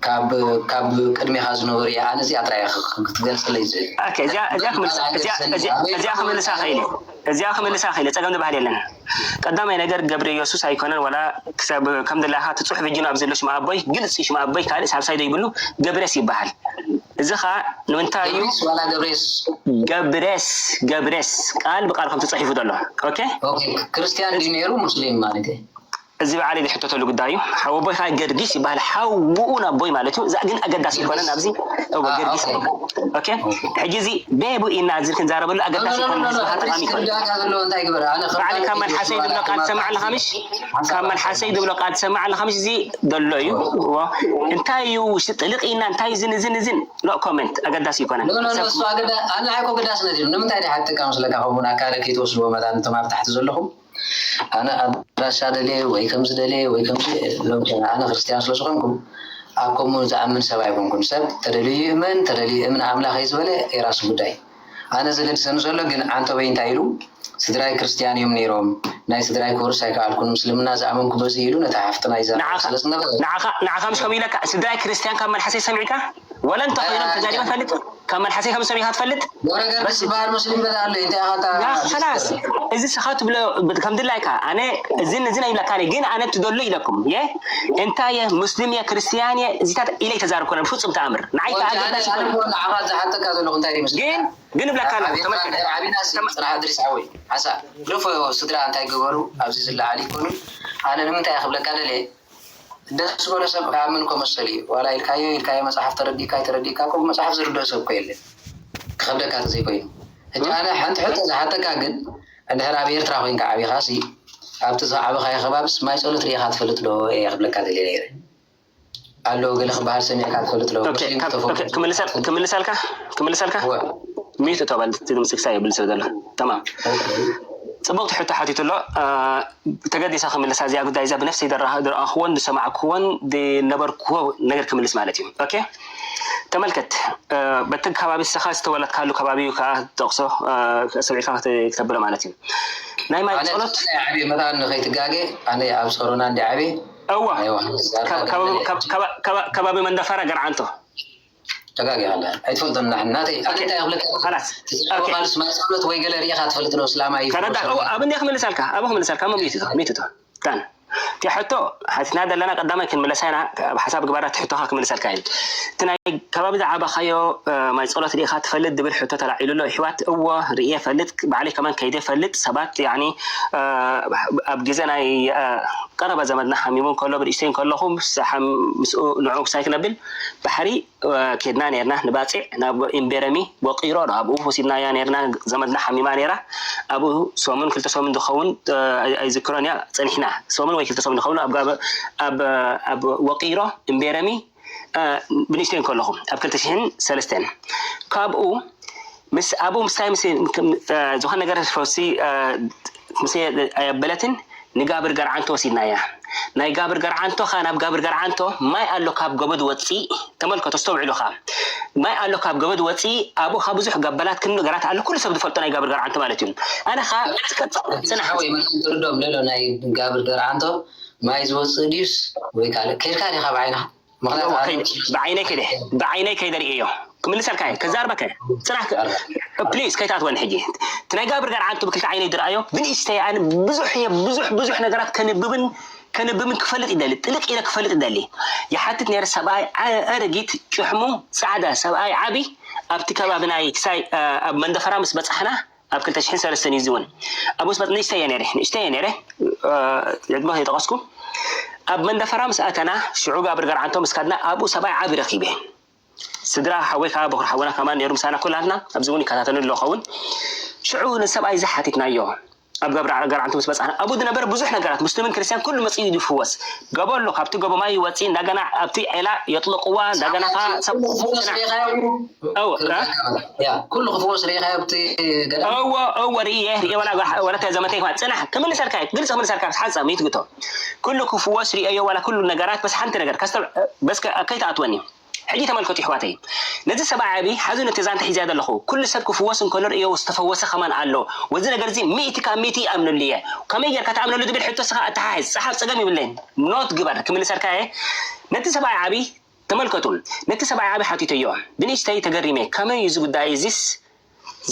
ካብ ካብ ቅድሜኻ ዝነበሩ እያ ኣነ እዚኣ ጥራይ ክትገልፅለይ ዝእል እዚኣ ክምልሳ ክእል እዚኣ ክምልሳ ክእል ፀገም ዝበሃል የለን ቀዳማይ ነገር ገብረ የሱስ ኣይኮነን ወላ ክሳብ ከም ድላኻ እቲ ፅሑፍ እጅኑ ኣብ ዘሎ ሽማ ኣቦይ ግልፂ ሽማ ኣቦይ ካልእ ሳልሳይ ዶ ይብሉ ገብረስ ይበሃል እዚ ኸዓ ንምንታይ እዩ ገብሬስ ገብሬስ ገብሬስ ቃል ብቃል ከም ተጻሒፉ ዘሎ ኦኬ ኦኬ ክርስቲያን ድዩ ነይሩ ሙስሊም ማለት እዩ እዚ በዓል ዝሕተተሉ ጉዳይ እዩ ሓወቦይ ከዓ ገርጊስ ይበሃል ሓውኡ ናቦይ ማለት እዩ እዛ ግን ኣገዳሲ ይኮነ ናብዚ እወ ገርጊስ ኦኬ ሕጂ እዚ ቤቡ ኢና ዝል ክንዛረበሉ ኣገዳሲ ይኮነ ህዝብካ ጠቃሚ ይኮነ ባዕሊ ካብ መልሓሰይ ዝብሎ ቃል ትሰማዕ ኣለካ ምሽ ካብ መልሓሰይ ዝብሎ ቃል ትሰማዕ ኣለካ ምሽ እዚ ዘሎ እዩ እንታይ እዩ ውሽጢ ጥልቅ ኢና እንታይ ዝን ዝን ዝን ኖ ኮመንት ኣገዳሲ ይኮነ እሱ ኣገዳ ኣነ ኣይኮ ገዳስነት እዩ ንምንታይ ዲሓ ትጥቀም ስለካ ከምኡ ኣካለ ከይትወስድዎ መታን እቶም ኣብ ታሕቲ ዘለኹም ኣነ ኣድራሻ ደልየ ወይ ከምዚ ደልየ ወይ ከምዚ ኣነ ክርስትያን ስለ ዝኾንኩ ኣብ ከምኡ ዝኣምን ሰብ ኣይኮንኩን ሰብ ተደልዩ ይእመን ተደልዩ እምን ኣምላኸይ ዝበለ የራሱ ጉዳይ ኣነ ዘገድሰኒ ዘሎ ግን ዓንተበይ እንታይ ኢሉ ስድራይ ክርስትያን እዮም ነይሮም ናይ ስድራይ ክወርስ ኣይከኣልኩን ምስልምና ዝኣመንኩ በዚ ኢሉ ነታ ሓፍትና ይዛረብ ስለ ዝነበረ ንዓኻ ምሽ ከምኡ ኢለካ ስድራይ ክርስትያን ካብ መልሓሰይ ሰሚዕካ ወላ እንተ ኮይኖም ተዛሪበ ፈልጥ ካብ መልሓሰይ ከም ሰሚዕካ ትፈልጥ ወረገር ዝበሃል ሙስሊም በላ ኣሎ እንታይ ኢኻ ታ ያ خلاص እዚ ስኻ ትብሎ ከም ድላይካ ኣነ እዝን እዝን ኣይብለካ ግን ኣነ ትደሉ ኢለኩም የ እንታይ የ ሙስሊም የ ክርስትያን የ እዚታት ኢለ ተዛርኮነ ፍጹም ተኣምር ንዓይ ተኣገዳሲ ግን ግን እብለካ ኣለኹ ተመልከት ዓቢና ስራሕ ድሪስ ሓወይ ሓሳ ግደፎ ስድራ እንታይ ገበሩ ኣብዚ ዝለዓል ይኮኑ ኣነ ንምንታይ ክብለካ ደለ ደስ ዝበሎ ሰብ ክኣምን እኮ መሰሉ እዩ ዋላ ኢልካዮ ኢልካዮ መፅሓፍ ተረዲእካ ኣይተረዲእካ እኮ ብመፅሓፍ ዝርድኦ ሰብ እኮ የለን ክኸብደካ ተዘይኮይኑ ሕጂ ኣነ ሓንቲ ሕቶ ዝሓተካ ግን እንድሕር ኣብ ኤርትራ ኮይንካ ዓቢኻ ሲ ኣብቲ ዝዓበኻዮ ከባብስ ማይ ፀሎት ርኢኻ ትፈልጥ ዶ እየ ክብለካ ደልየ ነይረ ኣሎ ገለ ክበሃል ሰሚዕካ ትፈልጥ ዶ ክምልሰልካ ክምልሰልካ ሚዩት እቶ በል ድምፂ ክሳብ የብል ስለ ዘሎ ተማም ፅቡቅ ትሕቶ ሓቲቱ ኣሎ ተገዲሰ ክምልሳ እዚኣ ጉዳይ እዚኣ ብነፍሰይ ዝረኣኽዎን ዝሰማዕክዎን ዝነበርክዎ ነገር ክምልስ ማለት እዩ ኦኬ ተመልከት በቲ ከባቢ ንስኻ ዝተወለድካሉ ከባቢ እዩ ከዓ ጠቕሶ ሰሚዕካ ክተብሎ ማለት እዩ ናይ ማይ ጸሎት ዓብየ መታን ንኸይትጋገ ኣነ ኣብ ጸሮና እንዲ ዓብየ እወ ከባቢ መንደፈራ ገርዓንቶ ተጋጊኻ ኣለኻ። ኣይትፈልጦን። ናሕና ናተይ ኣነ እንታይ ክብለካ? خلاص ትዛረቦ ካልስ ማይ ጸሎት ወይ ገለ ርኢኻ ትፈልጥ ዶ? እስላማይ እዩ ተረዳ ትብሎ? ኣብ እንዲያ ክምልሰልካ ኣብኡ ክምልሰልካ መሚቱ ሚቱቶ ጣን እቲ ሕቶ ሓቲትና ዘለና ቀዳማይ ክንምለሳ ኢና። ኣብ ሓሳብ ግባራት ሕቶኻ ክምልሰልካ እዩ። እቲ ናይ ከባቢ ዝዓባኻዮ ማይ ጸሎት ርኢኻ ትፈልጥ ዝብል ሕቶ ተላዒሉ ኣሎ። ይሕዋት እዎ ርእየ ፈልጥ፣ ባዕለይ ከማን ከይደ ፈልጥ። ሰባት ያኒ ኣብ ግዜ ናይ ቀረባ ዘመድና ሓሚሙ እንከሎ ብንእሽተይ እንከለኹ ምስኡ ንዕኡ ክሳይ ክነብል ባሕሪ ኬድና ነርና ንባፅዕ ናብ ኢምቤረሚ ወቂሮ ነው ኣብኡ ወሲድናያ ነርና። ዘመድና ሓሚማ ነራ ኣብኡ ሰሙን ክልተ ሰሙን ዝኸውን ኣይዝክሮን እያ። ፀኒሕና ሰሙን ወይ ክልተ ሰሙን ዝኸውን ኣብ ወቂሮ ኢምቤረሚ ብንእሽተይ እንከለኹ ኣብ ክልተ ሽሕን ሰለስተን ካብኡ ምስ ኣብኡ ምሳይ ምስ ዝኾነ ነገር ፈውሲ ምስ ኣየበለትን ንጋብር ገርዓንቶ ወሲድናያ። ናይ ጋብር ገርዓንቶ ኸ ናብ ጋብር ገርዓንቶ ማይ ኣሎ ካብ ጎቦ ዝወፅእ። ተመልከቶ፣ ኣስተውዕሉ ኸ ማይ ኣሎ ካብ ጎቦ ዝወፅእ። ኣብኡ ኸ ብዙሕ ገበላት ክን ነገራት ኣሎ፣ ኩሉ ሰብ ዝፈልጦ ናይ ጋብር ገርዓንቶ ማለት እዩ። ኣነ ኸ ጽናሕ ሓወይ መን ትርዶም ለሎ ናይ ጋብር ገርዓንቶ ማይ ዝወፅእ ድዩስ ወይ ካልእ ከይድካ ዲኻ ብዓይንኻ? ብዓይነይ ከይደ ብዓይነይ ከይደ ርእዮ ክምልሰልካ እየ ከዛርበከ ጽናሕ ፕሊዝ ከይትኣትወኒ ሕጂ። እቲ ናይ ጋብር ገርዓንቱ ብክልተ ዓይነይ ዝረኣዮ ብንእሽተይ ኣነ ብዙሕ እየ ብዙሕ ብዙሕ ነገራት ከንብብን ከንብብን ክፈልጥ ይደሊ፣ ጥልቅ ኢለ ክፈልጥ ይደሊ። ይሓትት ነይረ ሰብኣይ ኣረጊት ጭሕሙ ጻዕዳ ሰብኣይ ዓቢ ኣብቲ ከባቢ ናይ ክሳይ ኣብ መንደፈራ ምስ በጻሕና ኣብ ክልተ ሽሕን ሰለስተን እዩ ዝውን ኣብ ውስጥ ንእሽተይ እየ ነይረ ንእሽተይ እየ ነይረ ዕድመ ከይጠቐስኩ ኣብ መንደፈራ ምስ ኣተና ሽዑ ጋብር ገርዓንቶ ምስ ካድና ኣብኡ ሰብኣይ ዓቢ ረኺበ። ስድራ ሓወይ ከዓ በኩር ሓወና ከማን ነይሩ ምሳና ኩላትና ኣብዚ እውን ይከታተሉ ኣሎ ኸውን። ሽዑ ንሰብኣይ እዚ ሓቲትናዮ ኣብ ገብረ ገርዓንቶ ምስ በፃሕና ኣብኡ ዝነበረ ብዙሕ ነገራት ሙስሊምን ክርስቲያን ኩሉ መፅኡ ይፍወስ ገቦ ኣሎ ካብቲ ገቦ ማይ ይወፅእ እንዳገና ኣብቲ ዔላ የጥልቅዋ እንዳገና ከዓ ሰብ ኩሉ ክፍወስ ርኢኻዮ ኣብቲ ገዳም? እወ እወ ርኢየ ርኢየ ዋላ ወለተ ዘመተይ ከማን ፅናሕ ክምልሰልካ ግልፂ ክምልሰልካ ሓንፃ ምይትግቶ ኩሉ ክፍወስ ርኢዮ ዋላ ኩሉ ነገራት በስ ሓንቲ ነገር ከይተኣትወኒ ሕጂ ተመልከቱ ይሕዋተይ ነዚ ሰብኣይ ዓቢ ሓዙ ነቲ ዛንታ ሒዝያ ዘለኹ ኩሉ ሰብ ክፍወስ እንከሎ ርእዮ ዝተፈወሰ ከማን ኣሎ ወዚ ነገር እዚ ሚእቲ ካብ ሚእቲ ይኣምነሉ እየ ከመይ ጌርካ ትኣምነሉ ዝብል ሕቶ ስኻ ኣተሓሕዝ ጸሓፍ ጸገም ይብለይን ኖት ግበር ክምልሰልካ እየ ነቲ ሰብኣይ ዓቢ ተመልከቱ ነቲ ሰብኣይ ዓቢ ሓቲተዮ ብንእሽተይ ተገሪመ ከመይ እዩ እዚ ጉዳይ እዚስ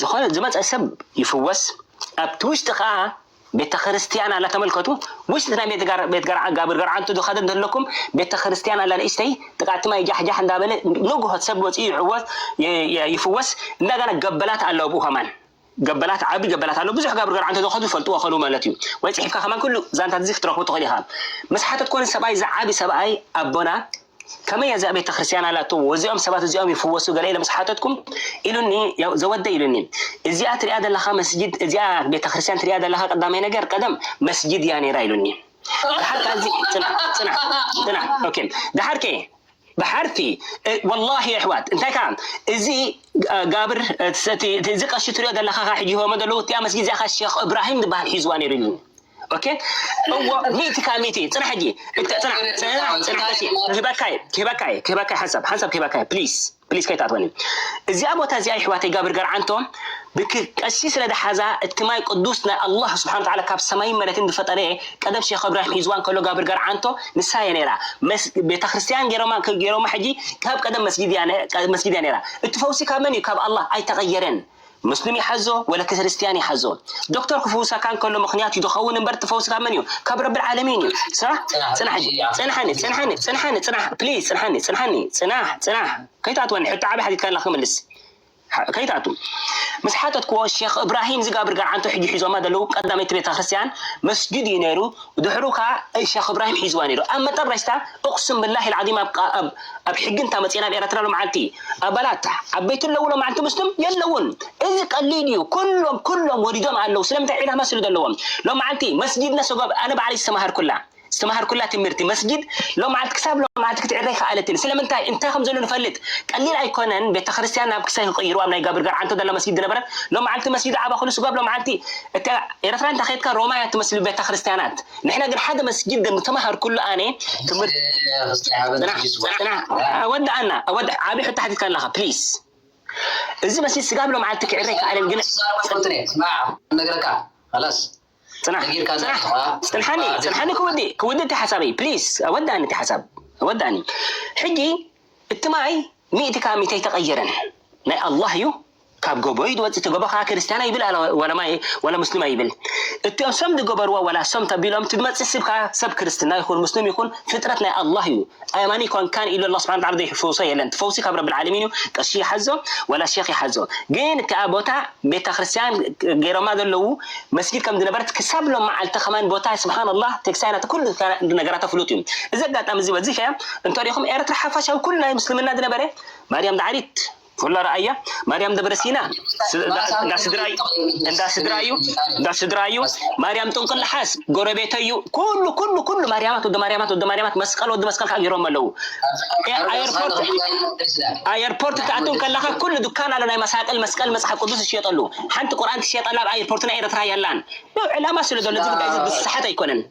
ዝኾነ ዝመፀ ሰብ ይፍወስ ኣብቲ ውሽጢ ከዓ ቤተ ክርስቲያን ኣላ ተመልከቱ ውሽጢ ናይ ቤት ጋር ቤት ጋር ጋብር ጋር ዓንቱ ዝኸደ እንተለኩም ቤተ ክርስቲያን ኣላ ንእሽተይ ጥቃቲ ማይ ጃሕ ጃሕ እንዳበለ ንግሆት ሰብ ወፂኡ ይዕወት ይፍወስ እንደገና ገበላት ኣለዉ ብኡ ከማን ገበላት ዓቢ ገበላት ኣለዉ ብዙሕ ጋብር ጋር ዓንቱ ዝኸዱ ይፈልጥዎ ከሉ ማለት እዩ ወይ ፅሒፍካ ከማን ኩሉ ዛንታት እዚ ክትረኽቡ ትኽእል ኢኻ ምስ ሓተት ኮነ ሰብኣይ ዝዓቢ ሰብኣይ ኣቦና ከመይ እያ እዚኣ ቤተ ክርስቲያን ኣላቶ ወዚኦም ሰባት እዚኦም ይፍወሱ ገለ ኢለ ምስ ሓተትኩም ኢሉኒ ዘወደ ኢሉኒ እዚኣ ትሪኣ ዘለኻ መስጅድ እዚኣ ቤተ ክርስቲያን ትሪኣ ዘለኻ ቀዳማይ ነገር ቀደም መስጅድ እያ ነይራ ኢሉኒ ድሓር ካብዚ ፅናሕ ፅናሕ ፅናሕ ኦኬ ድሓር ከ ብሓርቲ ወላሂ ኣሕዋት እንታይ ከዓ እዚ ጋብር እዚ ቀሺ ትሪኦ ዘለኻ ከዓ ሕጂ ሆመ ዘለዉ እቲኣ መስጊድ እዚኣ ከዓ ሼክ እብራሂም ዝበሃል ሒዝዋ ነይሩ ኢሉኒ ኦኬ እዎ ሚእቲ ካብ ሚእቲ ፅናሕ ሕጂ ፅናሕ ፅናሕ ፅናሕ ክህበካይ ክህበካይ ክህበካይ ሓንሳብ ሓንሳብ ክህበካይ ፕሊስ ፕሊስ ከይትኣትወኒ እዚኣ ቦታ እዚኣ ይሕዋተይ ጋብር ገርዓንቶ ብቀሺ ስለ ዝሓዛ እቲ ማይ ቅዱስ ናይ ኣላህ ስብሓን ተዓላ ካብ ሰማይን መሬትን ዝፈጠረ ቀደም ሼክ እብራሂም ሒዝዋ እንከሎ ጋብር ገርዓንቶ ንሳ እየ ነይራ ቤተክርስትያን ገይሮማ ገይሮማ ሕጂ ካብ ቀደም መስጊድ እያ ነይራ እቲ ፈውሲ ካብ መን እዩ ካብ ኣላህ ኣይተቐየረን ሙስሊም ይሓዞ ወለ ክርስትያን ይሓዞ ዶክተር ክፍውሰካ እንከሎ ምክንያት እዩ ዝኸውን እምበር ትፈውስካ መን እዩ ካብ ረብል ዓለሚን እዩ ስራሕ ፅናሕ ፅናሕኒ ፅናሕኒ ፅናሕኒ ፅናሕ ፕሊዝ ፅናሕኒ ፅናሕኒ ፅናሕ ፅናሕ ከይትኣትወኒ ሕቶ ዓበይ ሓቲትካ ኣለካ ክምልስ ከይትኣቱ ምስ ሓተትክዎ ሼክ እብራሂም ዝጋብር ገርዓንቶ ሕጂ ሒዞማ ዘለዉ ቀዳመይቲ ቤተ ክርስትያን መስጊድ እዩ ነይሩ ድሕሩ ከዓ ሸኽ እብራሂም ሒዝዋ ነይሩ ኣብ መጠረሽታ እቅስም ብላሂ ልዓዚም ኣብ ሕጊ እንታ መፅና ኣብ ኤረትራ ሎምዓልቲ ኣባላት ዓበይቲ ኣለዉ ሎምዓልቲ ምስልም የለውን እዚ ቀሊል እዩ ኩሎም ኩሎም ወዲዶም ኣለዉ ስለምንታይ ዒላማ ስሉ ዘለዎም ሎምዓልቲ መስጊድና ሰጓብ ኣነ ባዕለይ ዝተማሃርኩላ ዝተማሃርኩላ ትምህርቲ መስጊድ ሎምዓልቲ ክሳብ ሎምዓልቲ ክትዕረ ይከኣለትን ስለምንታይ እንታይ ከም ዘሎ ንፈልጥ ቀሊል ኣይኮነን ቤተክርስትያን ናብ ክሳይ ክቅይሩ ኣብ ናይ ጋብር ገርዓንቶ ዘላ መስጊድ ዝነበረት ሎምዓልቲ መስጊድ ዓባ ኩሉ ስጓብ ሎምዓልቲ እታ ኤረትራ እንተ ከድካ ሮማ እያ ትመስል ቤተ ክርስትያናት ንሕና ግን ሓደ መስጊድ ምተማሃርኩሉ ኣነ ትምህርቲ ወድኣና ወድ ዓቢ ሕቶ ሓቲትካ ኣለካ ፕሊስ እዚ መስጊድ ስጋብ ሎምዓልቲ ክዕረ ይከኣለን ግን ነግረካ ላስ ፅናሕ ፅናሕ ፅንሓኒ ፅንሓኒ ክውዲ ክውዲ እቲ ሓሳበይ ፕሊስ ወዳኒ እቲ ሓሳብ ወዳኒ ሕጂ እቲ ማይ ሚእቲ ካብ ሚእቲ ኣይተቐየረን። ናይ ኣላህ እዩ። ካብ ጎቦ እዩ ዝወፅእ። እቲ ጎቦ ከዓ ክርስቲያን ኣይብል፣ ኣለ-፣ ወላ ማይ-፣ ወላ ሙስሊም ኣይብል። እቲኦም ሰም ዝገበርዎ ወላ ሰም ተቢሎም ትመፅእ ስብ ከዓ ሰብ ክርስትና ይኹን ሙስሊም ይኹን ፍጥረት ናይ ኣላህ እዩ። ኣየማኒ ኮንካን ኢሉ ኣላህ ስብሓን ወተዓላ ዘይፈውሶ የለን። እቲ ፈውሲ ካብ ረብል ዓለሚን እዩ። ቀሺ ይሓዞ ወላ ሼክ ይሓዞ። ግን እቲኣ ቦታ ቤተ ክርስቲያን ገይሮማ ዘለዉ መስጊድ ከም ዝነበረት ክሳብ ሎም መዓልቲ ከማን ቦታ ስብሓን ኣላህ ቴክሳይናት ኩሉ ነገራታ ፍሉጥ እዩ። እዚ ኣጋጣሚ እዚ በዚሕ እያ። እንተሪኹም ኤርትራ ሓፋሻዊ ኩሉ ናይ ምስልምና ዝነበረ ማርያም ዳዕሪት ኩላ ረኣያ ማርያም ደብረ ሲና ስ-፣ እንዳ፣ እንዳ ስድራ እዩ፣ እንዳ ስድራ እዩ፣ እንዳ ስድራ እዩ። ማርያም ጥንቅልሓስ ጎረቤተይ እዩ። ኩሉ፣ ኩሉ፣ ኩሉ ማርያማት፣ ወዲ ማርያማት፣ ወዲ ማርያማት፣ መስቀል፣ ወዲ መስቀል ከዓ ገይሮም ኣለዉ። ኤ-፣ ኣየርፖርት፣ ኣየርፖርት ክትኣትው ከለኻ ኩሉ ዱካን ኣሎ ናይ መሳቅል፣ መስቀል፣ መጽሓፍ ቅዱስ ዝሽየጠሉ። ሓንቲ ቁርኣን ትሽየጠላ ኣብ ኣየርፖርት ናይ ኤርትራ የላን። ያው ዕላማ ስለ ዘሎ እዚ ጉዳይ እዚ ዝሰሓት ኣይኮነን።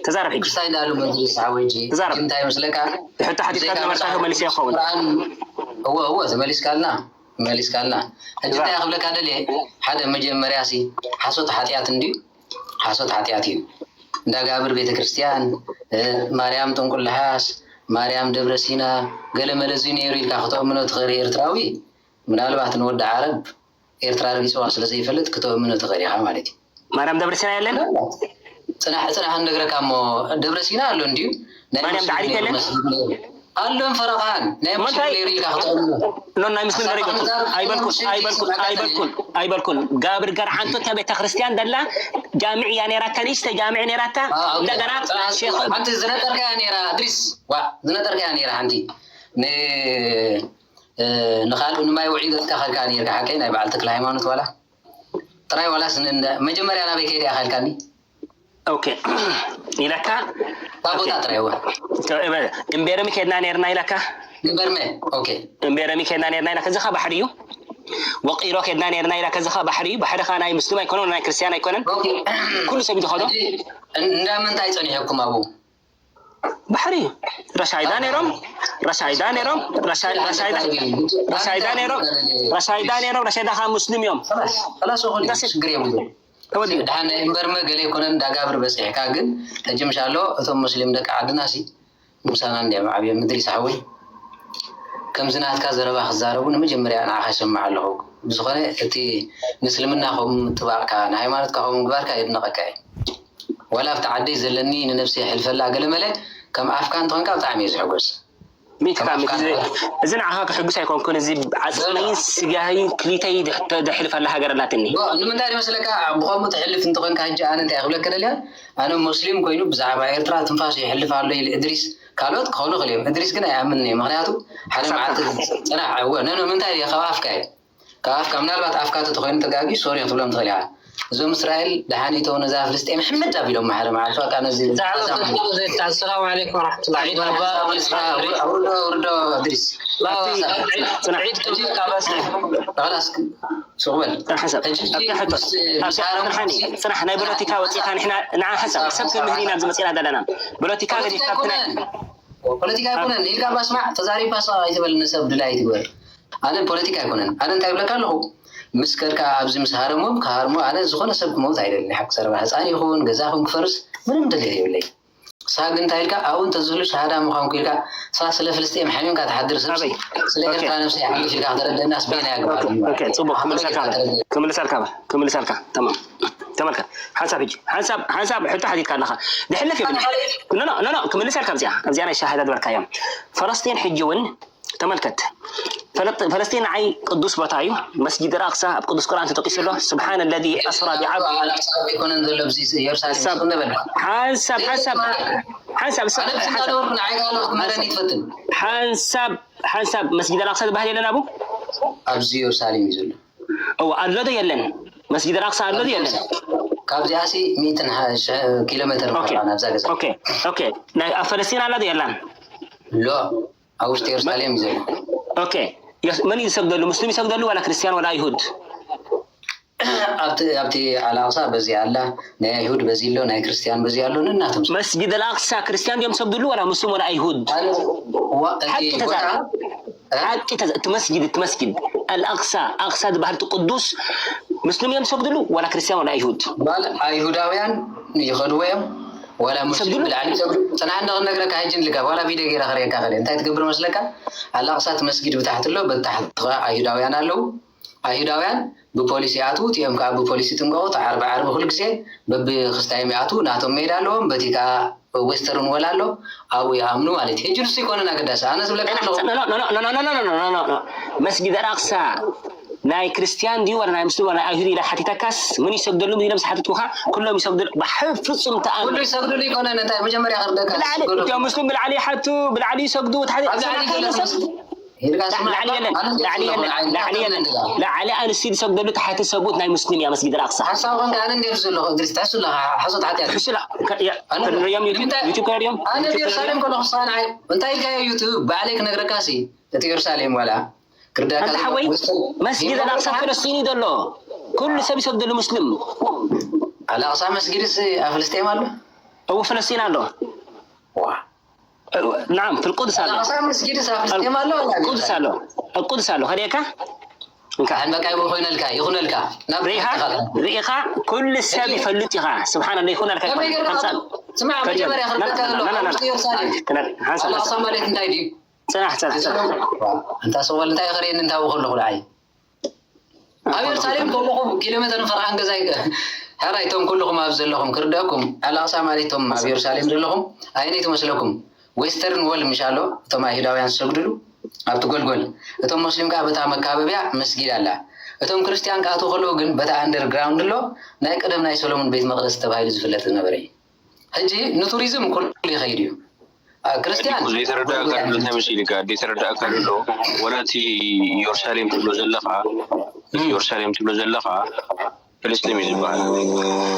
ተዛረብ ሕጂ። ክሳይ እንዳሉ መድሪስ ሓወጂ። ተዛረብ። እንታይ ይመስለካ? ሕቶ ሓቲትካ ብዘይካ ዝነበርካ መጽሓፍ መሊሰ ይኸውን። ቁርኣን፣ እወ፣ እወ፣ ተመሊስካልና፣ ተመሊስካልና። ሕጂ ተዛረብ። እንታይ ክብለካ ደልየ? ሓደ መጀመርያ ሲ ሓሶት ሓጢኣት እንድዩ። ሓሶት ሓጢኣት እዩ። እንዳጋብር ቤተ ክርስቲያን፣ እ፣ ማርያም ጥንቁልሓስ፣ ማርያም ደብረ ሲና፣ ገለ መለ እዚ ነይሩ ኢልካ ክተእምኖ ትኽእል ኤርትራዊ፣ ምናልባት ንወዲ ዓረብ ኤርትራ ረጊጽዋ ስለ ዘይፈልጥ ክተእምኖ ትኽእል ኢኻ ማለት እዩ። ማርያም ደብረ ሲና የለን? ጽናሕ፣ ጽናሕ ንነግረካ እሞ ደብረ ሲና ኣሎ እንድዩ? ናይ ማርያም ሙስሊም ዳዕሪት ነይሩ የለን? መስጊድ ነይሩ። ኣሎን ፈረቓን ናይ ሙስሊም እንታይ? ነይሩ ኢልካ ክትእምኖ። ኖ፣ ናይ ሙስሊም ሓሳብ ነይሩ ኣይበልኩን። ምዛር ኣይበልኩን፣ ሙስሊም ኣይበልኩን፣ ይስማዕ ኣይበልኩን፣ ኣይበልኩን። ጋብር ገርዓንቶ እታ ቤተ ክርስቲያን ደላ ጃምዕ እያ ነይራታ፣ ንእሽተ ጃምዕ ነይራታ። አ፣ ኦኬ። እንደገና ጽናሕ፣ ሼኽ ሓንቲ ዝነጠርካያ ነይራ፣ እድሪስ። ዋ፣ ዝነጠርካያ ነይራ ሓንቲ። ን-፣ እ፣ ንኻልኡ ንማይ ውዒ ገጽካ ከልካ ነይርካ፣ ሓቀይ ናይ በዓል ተክለ ሃይማኖት ዋላ? ጥራይ ዋላስ ን-፣ ን-፣ መጀመርያ ናበይ ከይደ ኢኻ ኢልካኒ? ኦኬ። ኢለካ፣ ካብ ቦታ ኦኬ። ጥራይ እወ። እምቤርሚ ከድና ነርና ኢለካ? እምበርመ፣ ኦኬ። እምቤርሚ ከድና ነርና ኢለካ፣ እዚ ኸ ባሕሪ እዩ። ወቂሮ ከድና ነርና ኢለካ፣ እዚ ኸ ባሕሪ እዩ። ባሕሪ ኸ ናይ ሙስሊም ኣይኮነን፣ ናይ ክርስቲያን ኣይኮነን። ኦኬ። ኩሉ ሰብ እዩ ዝኸዶ። ሕጂ እን-፣ እንዳ ምንታይ ጸኒሐኩም ኣብኡ? ባሕሪ እዩ። ረሻይዳ ነይሮም፣ ረሻይዳ ነይሮም፣ ረሻይ-፣ ረሻይዳ፣ ረሻይዳ ነይሮም፣ ረሻይዳ ነይሮም፣ ረሻይዳ ኸዓ ሙስሊም እዮም። خلاص، خلاص እኹል እዩ፣ ዳስ ኢት። ችግር የብሉን። ተወዲኡ። ደሓን ናይ እምበርመ ገለ ኣይኮነን፣ ዳጋብር በጺሕካ ግን፣ ሕጂ ምሻሎ እቶም ሙስሊም ደቂ ዓድና ሲ፣ ምሳና እንዲኦም ዓብዮም። እድሪስ ሓወይ፣ ከምዚ ናትካ ዘረባ ክዛረቡ ንመጀመርያ ንዓኻ ይሰምዕ ኣለኹ። ብዝኾነ እቲ ንእስልምና ከምኡ ምጥባቕካ፣ ንሃይማኖትካ ከምኡ ምግባርካ የድንቐካ እየ። ዋላ ኣብቲ ዓደይ ዘለኒ ንነብሰይ የሕልፈላ ገለመለ፣ ከም ኣፍካ እንተኾንካ ብጣዕሚ እየ ዝሕጎስ። ሚእቲ ካብ ሚእቲ። እዚ፣ እዚ ንዓኻ ከሕጉስ ኣይኮንኩን፣ እዚ ዓጽመይን ስጋይን ክሊተይ ድሕ-፣ ተሕልፍ ኣላ ሃገር ኣላትኒ። ዶ፣ ንምንታይ ይመስለካ ብኸምኡ ትሕልፍ እንተኾንካ፣ ሕጂ ኣነ እንታይ ክብለካ ደልያ? ኣነ ሙስሊም ኮይኑ ብዛዕባ ኤርትራ ትንፋሱ የሕልፍ ኣሎ ኢሉ እድሪስ፣ ካልኦት ክኾኑ ይኽእሉ እዮም። እድሪስ ግን ኣይኣምንን እየ። ምኽንያቱ ሓደ ሓሳብካ። መዓልቲ ጽናሕ፣ እወ፣ ኖ፣ ኖ፣ ምንታይ እየ ካብ ኣፍካ እየ። ካብ ኣፍካ፣ ምናልባት ኣፍካ ተተኾይኑ ተጋጊ፣ ሶሪ ክትብሎም ትኽእል ኢኻ። እዞም እስራኤል ደሓን ይእተው ነዛ ፍልስጤም ሕምድ ኣቢሎም ማሕረ መዓልቲ፣ በቃ ነዚ ብዛዕባ ጋዛ ፍልስጤም ዘይታ-፣ ኣሰላሙ ዓለይኩም ወራሕመቱላሂ። ዒድ ሙባረክ። ውርዶ፣ ውርዶ፣ እድሪስ። ላ፣ ኣብቲ ዒድ፣ ጽናሕ። ዒድ ክብሪ ካባስ። ኸላስ፣ ሱቕ በል። ጽናሕ፣ ሓሳብ። ሕጂ ኣብቲ ሕቶ። ምስ፣ ኣብቲ ምስ ሓኒ፣ ጽናሕ፣ ናይ ፖለቲካ ወጺእካ ንሕና፣ ንዓ ሓሳብ፣ ሰብ ክምህር ኢና ኣብዚ መጺእና ዘለና። ፖለቲካ ፖለቲካ ገዲፍካ ኣብቲ ናይ ኣይኮነን። ፖለቲካ ኣይኮነን። ኢልካ ባስማዕ፣ ተዛሪብካ ስቕ ኣይትበል፣ ንሰብ ድላይ ኣይትግበር። ኣነ ፖለቲካ ኣይኮነን። ኣነ እንታይ ይብለካ ኣለኹ? ምስ ከድካ ኣብዚ ምስ ሃረሞም ክሃርሞ፣ ኣነ ዝኾነ ሰብ ክመውት ኣይደልን። ሓቂ ዘረባ፣ ህፃን ይኹን ገዛ ይኹን ክፈርስ ምንም ድሌት የብለይ። ንስኻ ግን እንታይ ኢልካ፣ ኣብኡ እንተዝህሉ ሸሃዳ ምዃንኩ ኢልካ፣ ንስኻ ስለ ፍልስጤም ሓሚምካ ትሓድር ሰብ፣ ኣበይ? ስለ ኦኬ። ኤርትራ ነብሰይ ሓሊፍ ኢልካ ከተረድእናስ በየናይ ኣገባብ ኦኬ፣ እዩ? ኦኬ፣ ጽቡቅ፣ ሓቂ ክምልሰልካ፣ ኢልካ ተረድእ። ክምልሰልካ፣ ክምልሰልካ። ተማም። ተመልከት። ሓንሳብ ሕጂ፣ ሓንሳብ፣ ሓንሳብ ሕቶ ሓቲትካ ኣለኻ። ድሕልፍ የብልናን። ኖ፣ ኖ፣ ኖ፣ ኖ፣ ክምልሰልካ ኣብዚኣ፣ ኣብዚኣ ናይ ሸሃዳ ዝበልካዮም። ፈለስጢን ሕጂ እውን ተመልከት። ፈለጥ-፣ ፈለስጢን ንዓይ ቅዱስ ቦታ እዩ። መስጊድ ኣልኣቅሳ ኣብ ቅዱስ ቁርኣን ተጠቂሱ ኣሎ። ስብሓነ ለዚ ኣስራ ቢዓብዲ። ኣልኣቅሳ ኣይኮነን ዘሎ፣ ኣብዚ ኢየሩሳሌም ሓንሳብ፣ ስቕ ንበል። ሓንሳብ፣ ሓንሳብ፣ ሓንሳብ፣ ኣነ ብስንታ ሓንሳብ። ነበርኩ፣ ንዓይ ጋር ክትምህረኒ ትፈትን። ሓንሳብ፣ ሓንሳብ መስጊድ ኣልኣቅሳ ዝበሃል የለን ኣብኡ? ኣብዚ ኢየሩሳሌም እዩ ዘሎ። እወ፣ ኣሎ ዶ የለን? መስጊድ ኣልኣቅሳ ኣሎ ዶ የለን? ካብዚኣሲ ሚእትን ሓ-፣ ሽ-፣ ኪሎ ሜትር ኦኬ። ምዃና ኣብዛ ገዛ። ኦኬ፣ ኦኬ። ናይ፣ ኣብ ፈለስጢን ኣላ ዶ የላን? ሎ፣ ኣብ ውሽጢ ኢየሩሳሌም እዩ ዘሎ። ኦኬ። የስ-፣ መን እዩ ዝሰግደሉ? ሙስሊም ይሰግደሉ ዋላ ክርስትያን ዋላ ኣይሁድ? ኣብቲ፣ ኣብቲ ኣልኣቅሳ በዚ ኣላ፣ ናይ ኣይሁድ በዚ ኣሎ፣ ናይ ክርስትያን በዚ ኣሎ፣ ነናቶም። መስጊድ ኣልኣቅሳ ክርስትያን ድዮም ዝሰግድሉ ዋላ ሙስሊም ዋላ ኣይሁድ? ኣነ፣ ዋ-፣ እቲ ሓቂ ቦታ፣ ተዛረብ። እ? ሓቂ ተዛ-፣ እቲ መስጊድ፣ እቲ መስጊድ ኣልኣቅሳ፣ ኣቅሳ ዝበሃል እቲ ቅዱስ፣ ሙስሊም እዮም ዝሰግድሉ ዋላ ክርስትያን ዋላ ኣይሁድ? ዋላ ኣይሁዳውያን ይኸድዎ እዮም፣ ዋላ ሙስሊም ብላዕሊ ይሰግዱ። ጽንዓና ክነግረካ ሕጂ ንልካ፣ ዋላ ቪድዮ ገይረ ክርእየካ ክእል። እንታይ ትገብር መስለካ? ኣላቕሳት መስጊድ ብታሕቲ ኣሎ፣ በታሕቲ ኸዓ ኣይሁዳውያን ኣለዉ። ኣይሁዳውያን ብፖሊስ ይኣትዉ፣ እቲኦም ከዓ ብፖሊስ ይጥንቀቑ። እቲ ዓርቢ ዓርቢ ኩሉ ግዜ በብክስታዮም ይኣትዉ፣ ናቶም ሜዳ ኣለዎም። በቲ ከዓ ዌስተርን ወል ኣሎ፣ ኣብኡ ይኣምኑ ማለት እዩ። ሕጂ ንሱ ይኮነን ኣገዳሲ። ኣነ ዝብለካ ኣለኹ። መስጊድ ኣልኣቕሳ ናይ ክርስትያን ድዩ ወላ ናይ ሙስሊም ወላ ናይ ኣይሁድ ኢለ ሓቲተካስ፣ ምን ይሰግደሉ ኢሎም ዝሓትቱኻ፣ ኩሎም ይሰግደሉ። ብሓ-፣ ፍጹም ተኣምር። ኩሉ ይሰግዱሉ ይኮነን፣ እንታይ መጀመርያ ክርደካ ብላዕሊ ዝሰግዱ። እቶም ሙስሊም ብላዕሊ ይሓቱ፣ ብላዕሊ ይሰግዱ፣ ታሕቲ ኣብ ላዕሊ ስራሕ ዘሎ ይሰግዱ። ሂድካ ስማዕ፣ ላዕሊ የለን፣ ኣነ ላዕሊ የለን፣ ዝብለኹ ንዓይ ላዕሊ የለን። ንዓይ ላዕሊ ኣንስቲ ዝሰግደሉ፣ ታሕቲ ሰብኡት ናይ ሙስሊም እያ መስጊድ ኣልኣቕሳ። ሓሳብ ኮንካ ኣነ እንድየ ዘለኹ፣ እድሪስ፣ ትሕሱ ኣለኻ፣ ሓሶት ሓጢኣት። ሕስላ፣ ከ-፣ ያ-፣ ኣነ ክንሪኦም ዩቱብ፣ እንታይ ዩቱብ ከሪኦም፣ ኣነ ዩቱብ ኣብ ኢየሩሳሌም ከሪኦም። ከለኹ ስኻ ንዓይ እንታይ ኢልካዮ ዩቱብ ባዕለይ ክነግረካሲ፣ እቲ ኢየሩሳሌም ዋላ ክርዳካ ኣንተ ሓወይ፣ መስጊድ ኣልኣቕሳ ፈለስጢን እዩ ዘሎ። ኩሉ ሰብ ይሰግደሉ ሙስሊም። ኣልኣቕሳ መስጊድስ ኣብ ፍልስጤም ኣሎ? እዎ፣ ፈለስጢን ኣሎ። ዋ። እዎ፣ ናዓም፣ ፊል ቁድስ ኣሎ። ኣልኣቕሳ መስጊድስ ኣብ ፍልስጤም ኣሎ ወላ ኣብ ቁድስ ኣሎ? ኣብ ቁድስ ኣሎ። ከርእየካ? እንካ። ኣን በቃ ይኹነልካ፣ ይኹነልካ። ናብ ርኢኻ? ተኸታተል። ርኢኻ? ኩሉ ሰብ ሕጂ ይፈልጥ ኢኻ። ስብሓንላ፣ ይኹነልካ፣ ከመይ ይኹነልካ። ጌርካ? ከምጻ-፣ ስማዕ፣ ከድዮም። መጀመርያ ና-፣ ክርዳካ ና-፣ ዘሎ ና-፣ ና-፣ ኣብ ና-፣ ውሽጢ ኢየሩሳሌም። ክነድ-፣ ሓንሳብ፣ ኣልኣቕሳ ሓንሳብ። ማለት እንታይ ድዩ? ጽናሕ፣ ጽናሕ፣ ጽናሕ። ኣንታ ሰወል እንታይ ክርእየኒ እንታዊ ከለኹ ንዓይ። ኣብ ኢየሩሳሌም ከለኹም ኪሎ ሜተርን ፈርቓን ገዛይ፣ ሕራይ እቶም ኩልኹም ኣብ ዘለኹም ክርደእኩም፣ ኣልኣቕሳ ማለት እቶም ኣብ ኢየሩሳሌም ዘለኹም ኣየነይ ትመስለኩም? ዌስተርን ወል ምሽ ኣሎ፣ እቶም ኣይሁዳውያን ዝሰግድሉ ኣብቲ ጎልጎል። እቶም ሙስሊም ከኣ በታ መካበብያ መስጊድ ኣላ። እቶም ክርስትያን ክኣትዉ ከለዉ ግን በታ ኣንደርግራውንድ ኣሎ፣ ናይ ቀደም ናይ ሰሎሞን ቤት መቕደስ ተባሂሉ ዝፍለጥ ዝነበረ እዩ። ሕጂ ንቱሪዝም ኩሉ ይኸይድ እዩ። አ፣ ክርስትያን ዘይተረዳእካ ኩሉ ኣሎ። እንታይ መሲልካ? ዘይተረዳእካ ዘሎ፣ ወላ እቲ ኢየሩሳሌም ትብሎ ዘለኻ፣ እቲ ኢየሩሳሌም ትብሎ ዘለኻ ፍልስጤም እዩ ዝበሃል።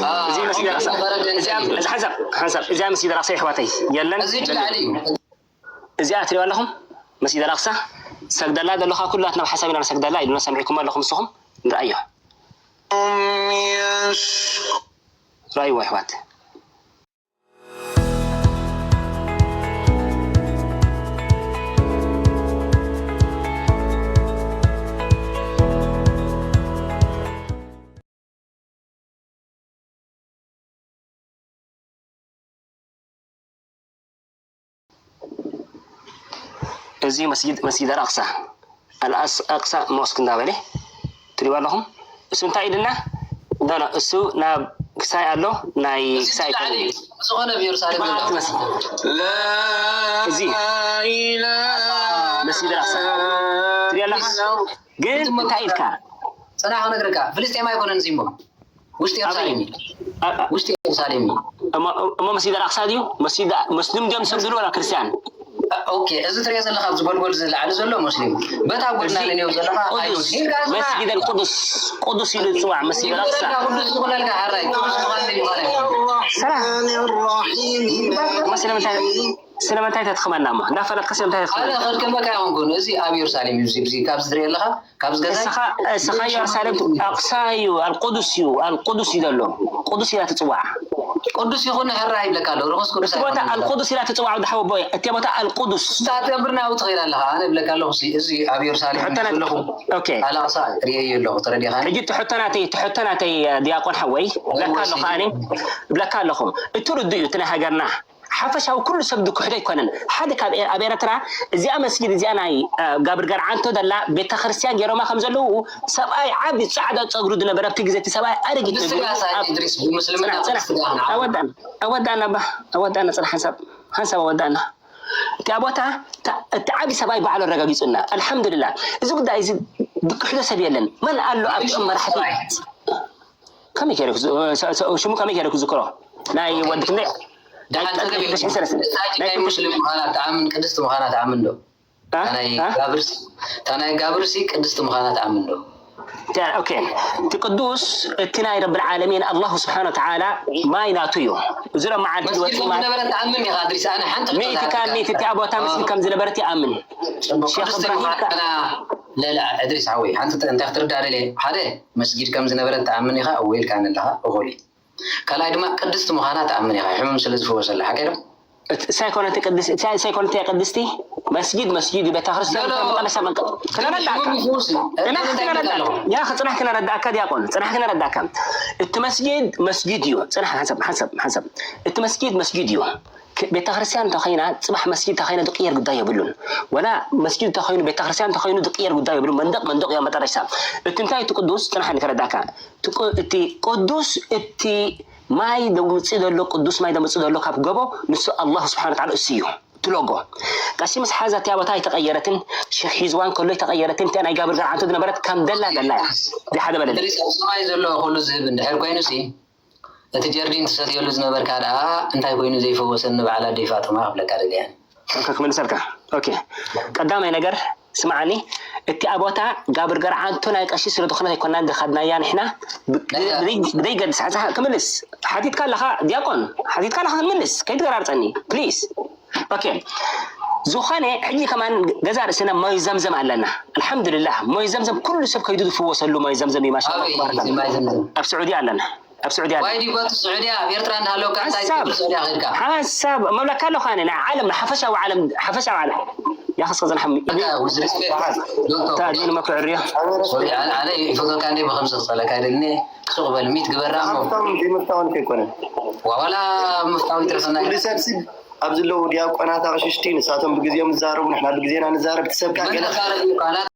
አ፣ እዚ መስጊድ ኣልኣቕሳ። እዚ ኣብ-፣ እዚ ሓንሳብ፣ ሓንሳብ፣ እዚኣ መስጊድ ኣልኣቕሳ የሕዋተይ የለን። እዚ ላዕሊ እዩ። እዚኣ ትሪእዋ ኣለኹም? መስጊድ ኣልኣቕሳ ሰግደላ ዘለኻ ኩላትና ብሓሳብ ኢና ንሰግደላ ኢሉና ሰሚዕኩም ኣለኹም ንስኹም? ንርኣዮ። ራእይዎ ኣሕዋት። እዚ መስጊድ፣ መስጊድ ኣልኣቕሳ፣ ኣልኣስ-፣ ኣቕሳ ሞስክ እንዳበለ ትሪእዎ ኣለኹም። እሱ እንታይ ኢልና? ኖ፣ ኖ፣ እሱ ናብ ክሳይ ኣሎ፣ ናይ እዚ ክሳይ ላዕሊ ዝኾነ ኣብ ኢየሩሳሌም ዘሎ። ትመስል። እዚ መስጊድ ኣልኣቕሳ ትሪኦ ኣለኻ? ግን እንታይ ኢልካ? ጽናሕ ክነግረካ፣ ፍልስጤም ኣይኮነን እዚ እሞ። ውሽጢ ኢየሩሳሌም እዩ። አ-፣ አ-፣ ውሽጢ ኢየሩሳሌም እዩ። እሞ፣ እሞ መስጊድ ኣልኣቕሳ ድዩ? መስጊድ፣ ሙስሊም ድዮም ዝሰግድሉ ወላ ክርስትያን? አ፣ ኦኬ፣ እዚ ትሪኦ ዘለኻ ኣብዚ ጎልጎል እዚ ላዕሊ ዘሎ ሙስሊም። በታ ጎድና እዚ ንኔው ዘለኻ ኣይሁድ። ቁዱስ፣ ሂድካ ስማዕ። መስጊድ ኣልቁዱስ፣ ቁዱስ ኢሉ ዝጽዋዕ መስጊድ ኣልኣቕሳ። ይበለካ፣ ቅዱስ ዝኾነልካ ሓራይ፣ ቅዱስ ዝኾነልካ ይባላል። ሰላም። እሞ ስለምንታይ፣ ስለምንታይ ተትኽመና እሞ? እንዳፈለጥካ ስለምንታይ ኣነ ተትኽመና? ከድከመካ ይኹንኩን። እዚ ኣብ ኢየሩሳሌም እዩ። እዚ፣ እዚ ካብዚ ትሪኦ ኣለኻ? ካብዚ ገዛይ እስኻ፣ እስኻ ኢየሩሳሌም ኣቕሳ እዩ፣ ኣልቁዱስ እዩ፣ ኣልቁዱስ እዩ ዘሎ። ቁዱስ ኢላ ትጽዋዕ። ቅዱስ ይኹን ሕራይ ይብለካ ኣለኹ። ርኹስ ቅዱስ እቲ ቦታ ኣይኮነን። ኣልቁዱስ ኢላ ትጽዋዕ ወዲ ሓወቦይ። እቲ ቦታ ኣልቁዱስ። ንስኻ ትነብር ናብኡ ትኽእል ኣለኻ። ኣነ እብለካ ኣለኹ፣ እዚ፣ እዚ ኣብ ኢየሩሳሌም ሕቶ ናት-፣ ዘለኹም ኦኬ። ኣልኣቕሳ ርእየዮ ኣለኹ፣ ተረዲኻኒ? ሕጂ እቲ ሕቶ ናተይ፣ እቲ ሕቶ ናተይ፣ ዲያቆን ሓወይ፣ እብለካ እወ፣ ኣለኹ፣ እሺ። ኣነ እብለካ ኣለኹ። እቲ ርዱእ እዩ፣ እቲ ናይ ሃገርና ሓፈሻዊ ኩሉ ሰብ ዝክሕዶ ኣይኮነን። ሓደ ካብ ኤ-፣ ኣብ ኤረትራ እዚኣ መስጊድ እዚኣ ናይ፣ እ፣ ጋብር ገርዓንቶ ዘላ ቤተክርስትያን ገይሮማ ከም ዘለዉ ሰብኣይ ዓቢ ጻዕዳ ጸጉሪ ዝነበረ ኣብቲ ግዜ እቲ ሰብኣይ ኣረጊት ንሱ ነጊሩ ያ ሳይድ ኣብ-፣ እድሪስ፣ ብምስልምና ጽናሕ፣ ጽናሕ። ክርስትያን ዓቢ። ኣወዳእና፣ ኣወዳእና ኣባ፣ ኣወዳእና ጽናሕ ሓንሳብ፣ ሓንሳብ ኣወዳእና። እቲ ኣቦታ፣ እታ-፣ እቲ ዓቢ ሰብኣይ ባዕሉ ኣረጋጊጹና። ኣልሓምዱሊላህ። እዚ ጉዳይ እዚ ዝክሕዶ ሰብ የለን። መን ኣሎ ኣብቲ መራሕቲ? ከመይ ገይረ ክዝ-፣ እ፣ ስ-፣ ስ-፣ ሽሙ ከመይ ገይረ ክዝክሮ? ናይ ወዲ ክንደይ? ደሓን ናይ ጸገም የለን። ቅዱስ ሰለስተ። እታ ናይ ናይ ቅዱስ ሙስሊም ምዃና ትኣምን፣ ቅድስቲ ምዃና ትኣምን ዶ? እ? እታ ናይ እ? ጋብርሲ፣ እታ ናይ ጋብርሲ ቅድስቲ ምዃና ትኣምን ዶ? ተ-፣ ኦኬ። እቲ ቅዱስ፣ እቲ ናይ ረብል ዓለሚን ኣላሁ ስብሓነ ወተዓላ ማይ ናቱ እዩ። እዚ ሎ መዓልቲ መስጊድ ወፂኡ ከም ማለት ዝነበረ ትኣምን ኢኻ፣ እድሪስ? ኣነ ሓንቲ ሚእቲ ሕቶ ካብ ዝሓተካ። ሚእቲ እቲ ኣቦታ መስጊድ እ። ከም ዝነበረት ይኣምን። ጽቡቅ። ሼኽ ቅድስቲ እብራሂም ምዃና፣ ለ-፣ ለ-፣ እድሪስ ሓወይ፣ ሓንቲ ተ-፣ እንታይ ክትርዳእ ደልየ? ሓደ፣ መስጊድ ከም ዝነበረ ትኣምን ኢኻ፣ እወ ኢልካኒ ኣለኻ፣ እኹል እዩ። ካልኣይ ድማ ቅድስቲ ምዃና ትኣምን ኢኻ፣ ሕሙም ስለ ዝፍወሰላ፣ ሓቀይ ዶ? ሳይኮነቲ ቅድስቲ ሳይኮነቲ ቅድስቲ መስጊድ መስጊድ ቤተክርስትያን ሎ፣ ሎ። ከመጣ መሳመን ክነረዳእካ ሽሙ ይፍውስ እዩ። ጽናሕ እንታይ ክነረዳ ይመጣለሁ? ያ ጽናሕ ክነረዳእካ ዲያቆን ጽናሕ ክነረዳእካ እቲ መስጊድ መስጊድ እዩ። ጽናሕ ሓንሰብ ሓንሰብ ሓንሰብ እቲ መስጊድ መስጊድ እዩ። ቤተክርስትያን እንተኮይና ጽባሕ መስጊድ እንተኮይና ዝቅየር ጉዳይ የብሉን። ወላ መስጊድ እንተኮይኑ ቤተክርስትያን እንተኮይኑ ዝቅየር ጉዳይ የብሉን። መንደቅ መንደቅ እዮ መጠረሻ። እቲ እንታይ እቲ ቅዱስ ጽናሕ ንከረዳእካ እቲ ቅዱስ እቲ ማይ ደምፅእ ዘሎ ቅዱስ ማይ ደምፅእ ዘሎ ካብ ጎቦ ንሱ ኣላሁ ስብሓን ወተዓላ እሱ እዩ። ትሎጎ ቀሺ ምስ ሓዛ እቲያ ቦታ ኣይተቀየረትን። ሸክ ሒዝዋን ከሎ ኣይተቀየረትን። እቲያ ናይ ጋብር ገርዓንቶ ዝነበረት ከም ደላ ደላ እያ። እዚ ሓደ በለለ እንድሪስ ኣብ ሰማይ ዘሎ ኩሉ ዝህብ እንድሕር ኮይኑ ሲ እቲ ጀርዲን ትሰትየሉ ዝነበርካ ደኣ እንታይ ኮይኑ ዘይፈወሰኒ በዓል ኣደይ ፋጡማ ክብለካ ደልያን ክምልሰልካ። ኦኬ ቀዳማይ ነገር ስምዓኒ፣ እቲኣ ቦታ ጋብር ገርዓንቶ ናይ ቀሺ ስለ ዝኾነት ኣይኮናን ዝኸድናያ ንሕና። ብደይ ገድስ ሓንሳ ክምልስ ሓቲትካ ኣለኻ ዲያቆን ሓቲትካ ኣለኻ ክንምልስ ከይትገራርፀኒ ፕሊስ። ኦኬ ዝኾነ ሕጂ ከማን ገዛ ርእስና ማይ ዘምዘም ኣለና። ኣልሓምዱልላህ ማይ ዘምዘም ኩሉ ሰብ ከይዱ ዝፍወሰሉ ማይ ዘምዘም እዩ። ማሻ ኣብ ስዑዲ ኣለና። ኣብ ስዑዲ ኣለና። ዋይ ዲጎቱ ስዑዲያ ኣብ ኤርትራ እንዳሃለውካ እንታይ ትገብር ስዑዲያ ኸድካ ሓሳብ መብለካ ኣለኹ ኣነ ናይ ዓለም ሓፈሻዊ ዓለም ሓፈሻዊ ዓለም ያኸስ ከዘን ሓሚ with respect ታዲን መኩዕርዮ ኣነ ይፈቶካ እንደ ብከምዚ ክፀለካ ይደልኒ ሱቅ በል ሚት ግበራ እሞ ሃብታም ዘይምፍታውን ከይኮነ ዋላ ምፍታዊ ትረፈና ወዲ ሰብ ሲ ኣብ ዘለዉ ዲያቆናት ኣቕሽሽቲ ንሳቶም ብግዜኦም ዝዛረቡ ንሕና ብግዜና ንዛረብ ትሰብካ ገለ መነዛረቢ ቃላት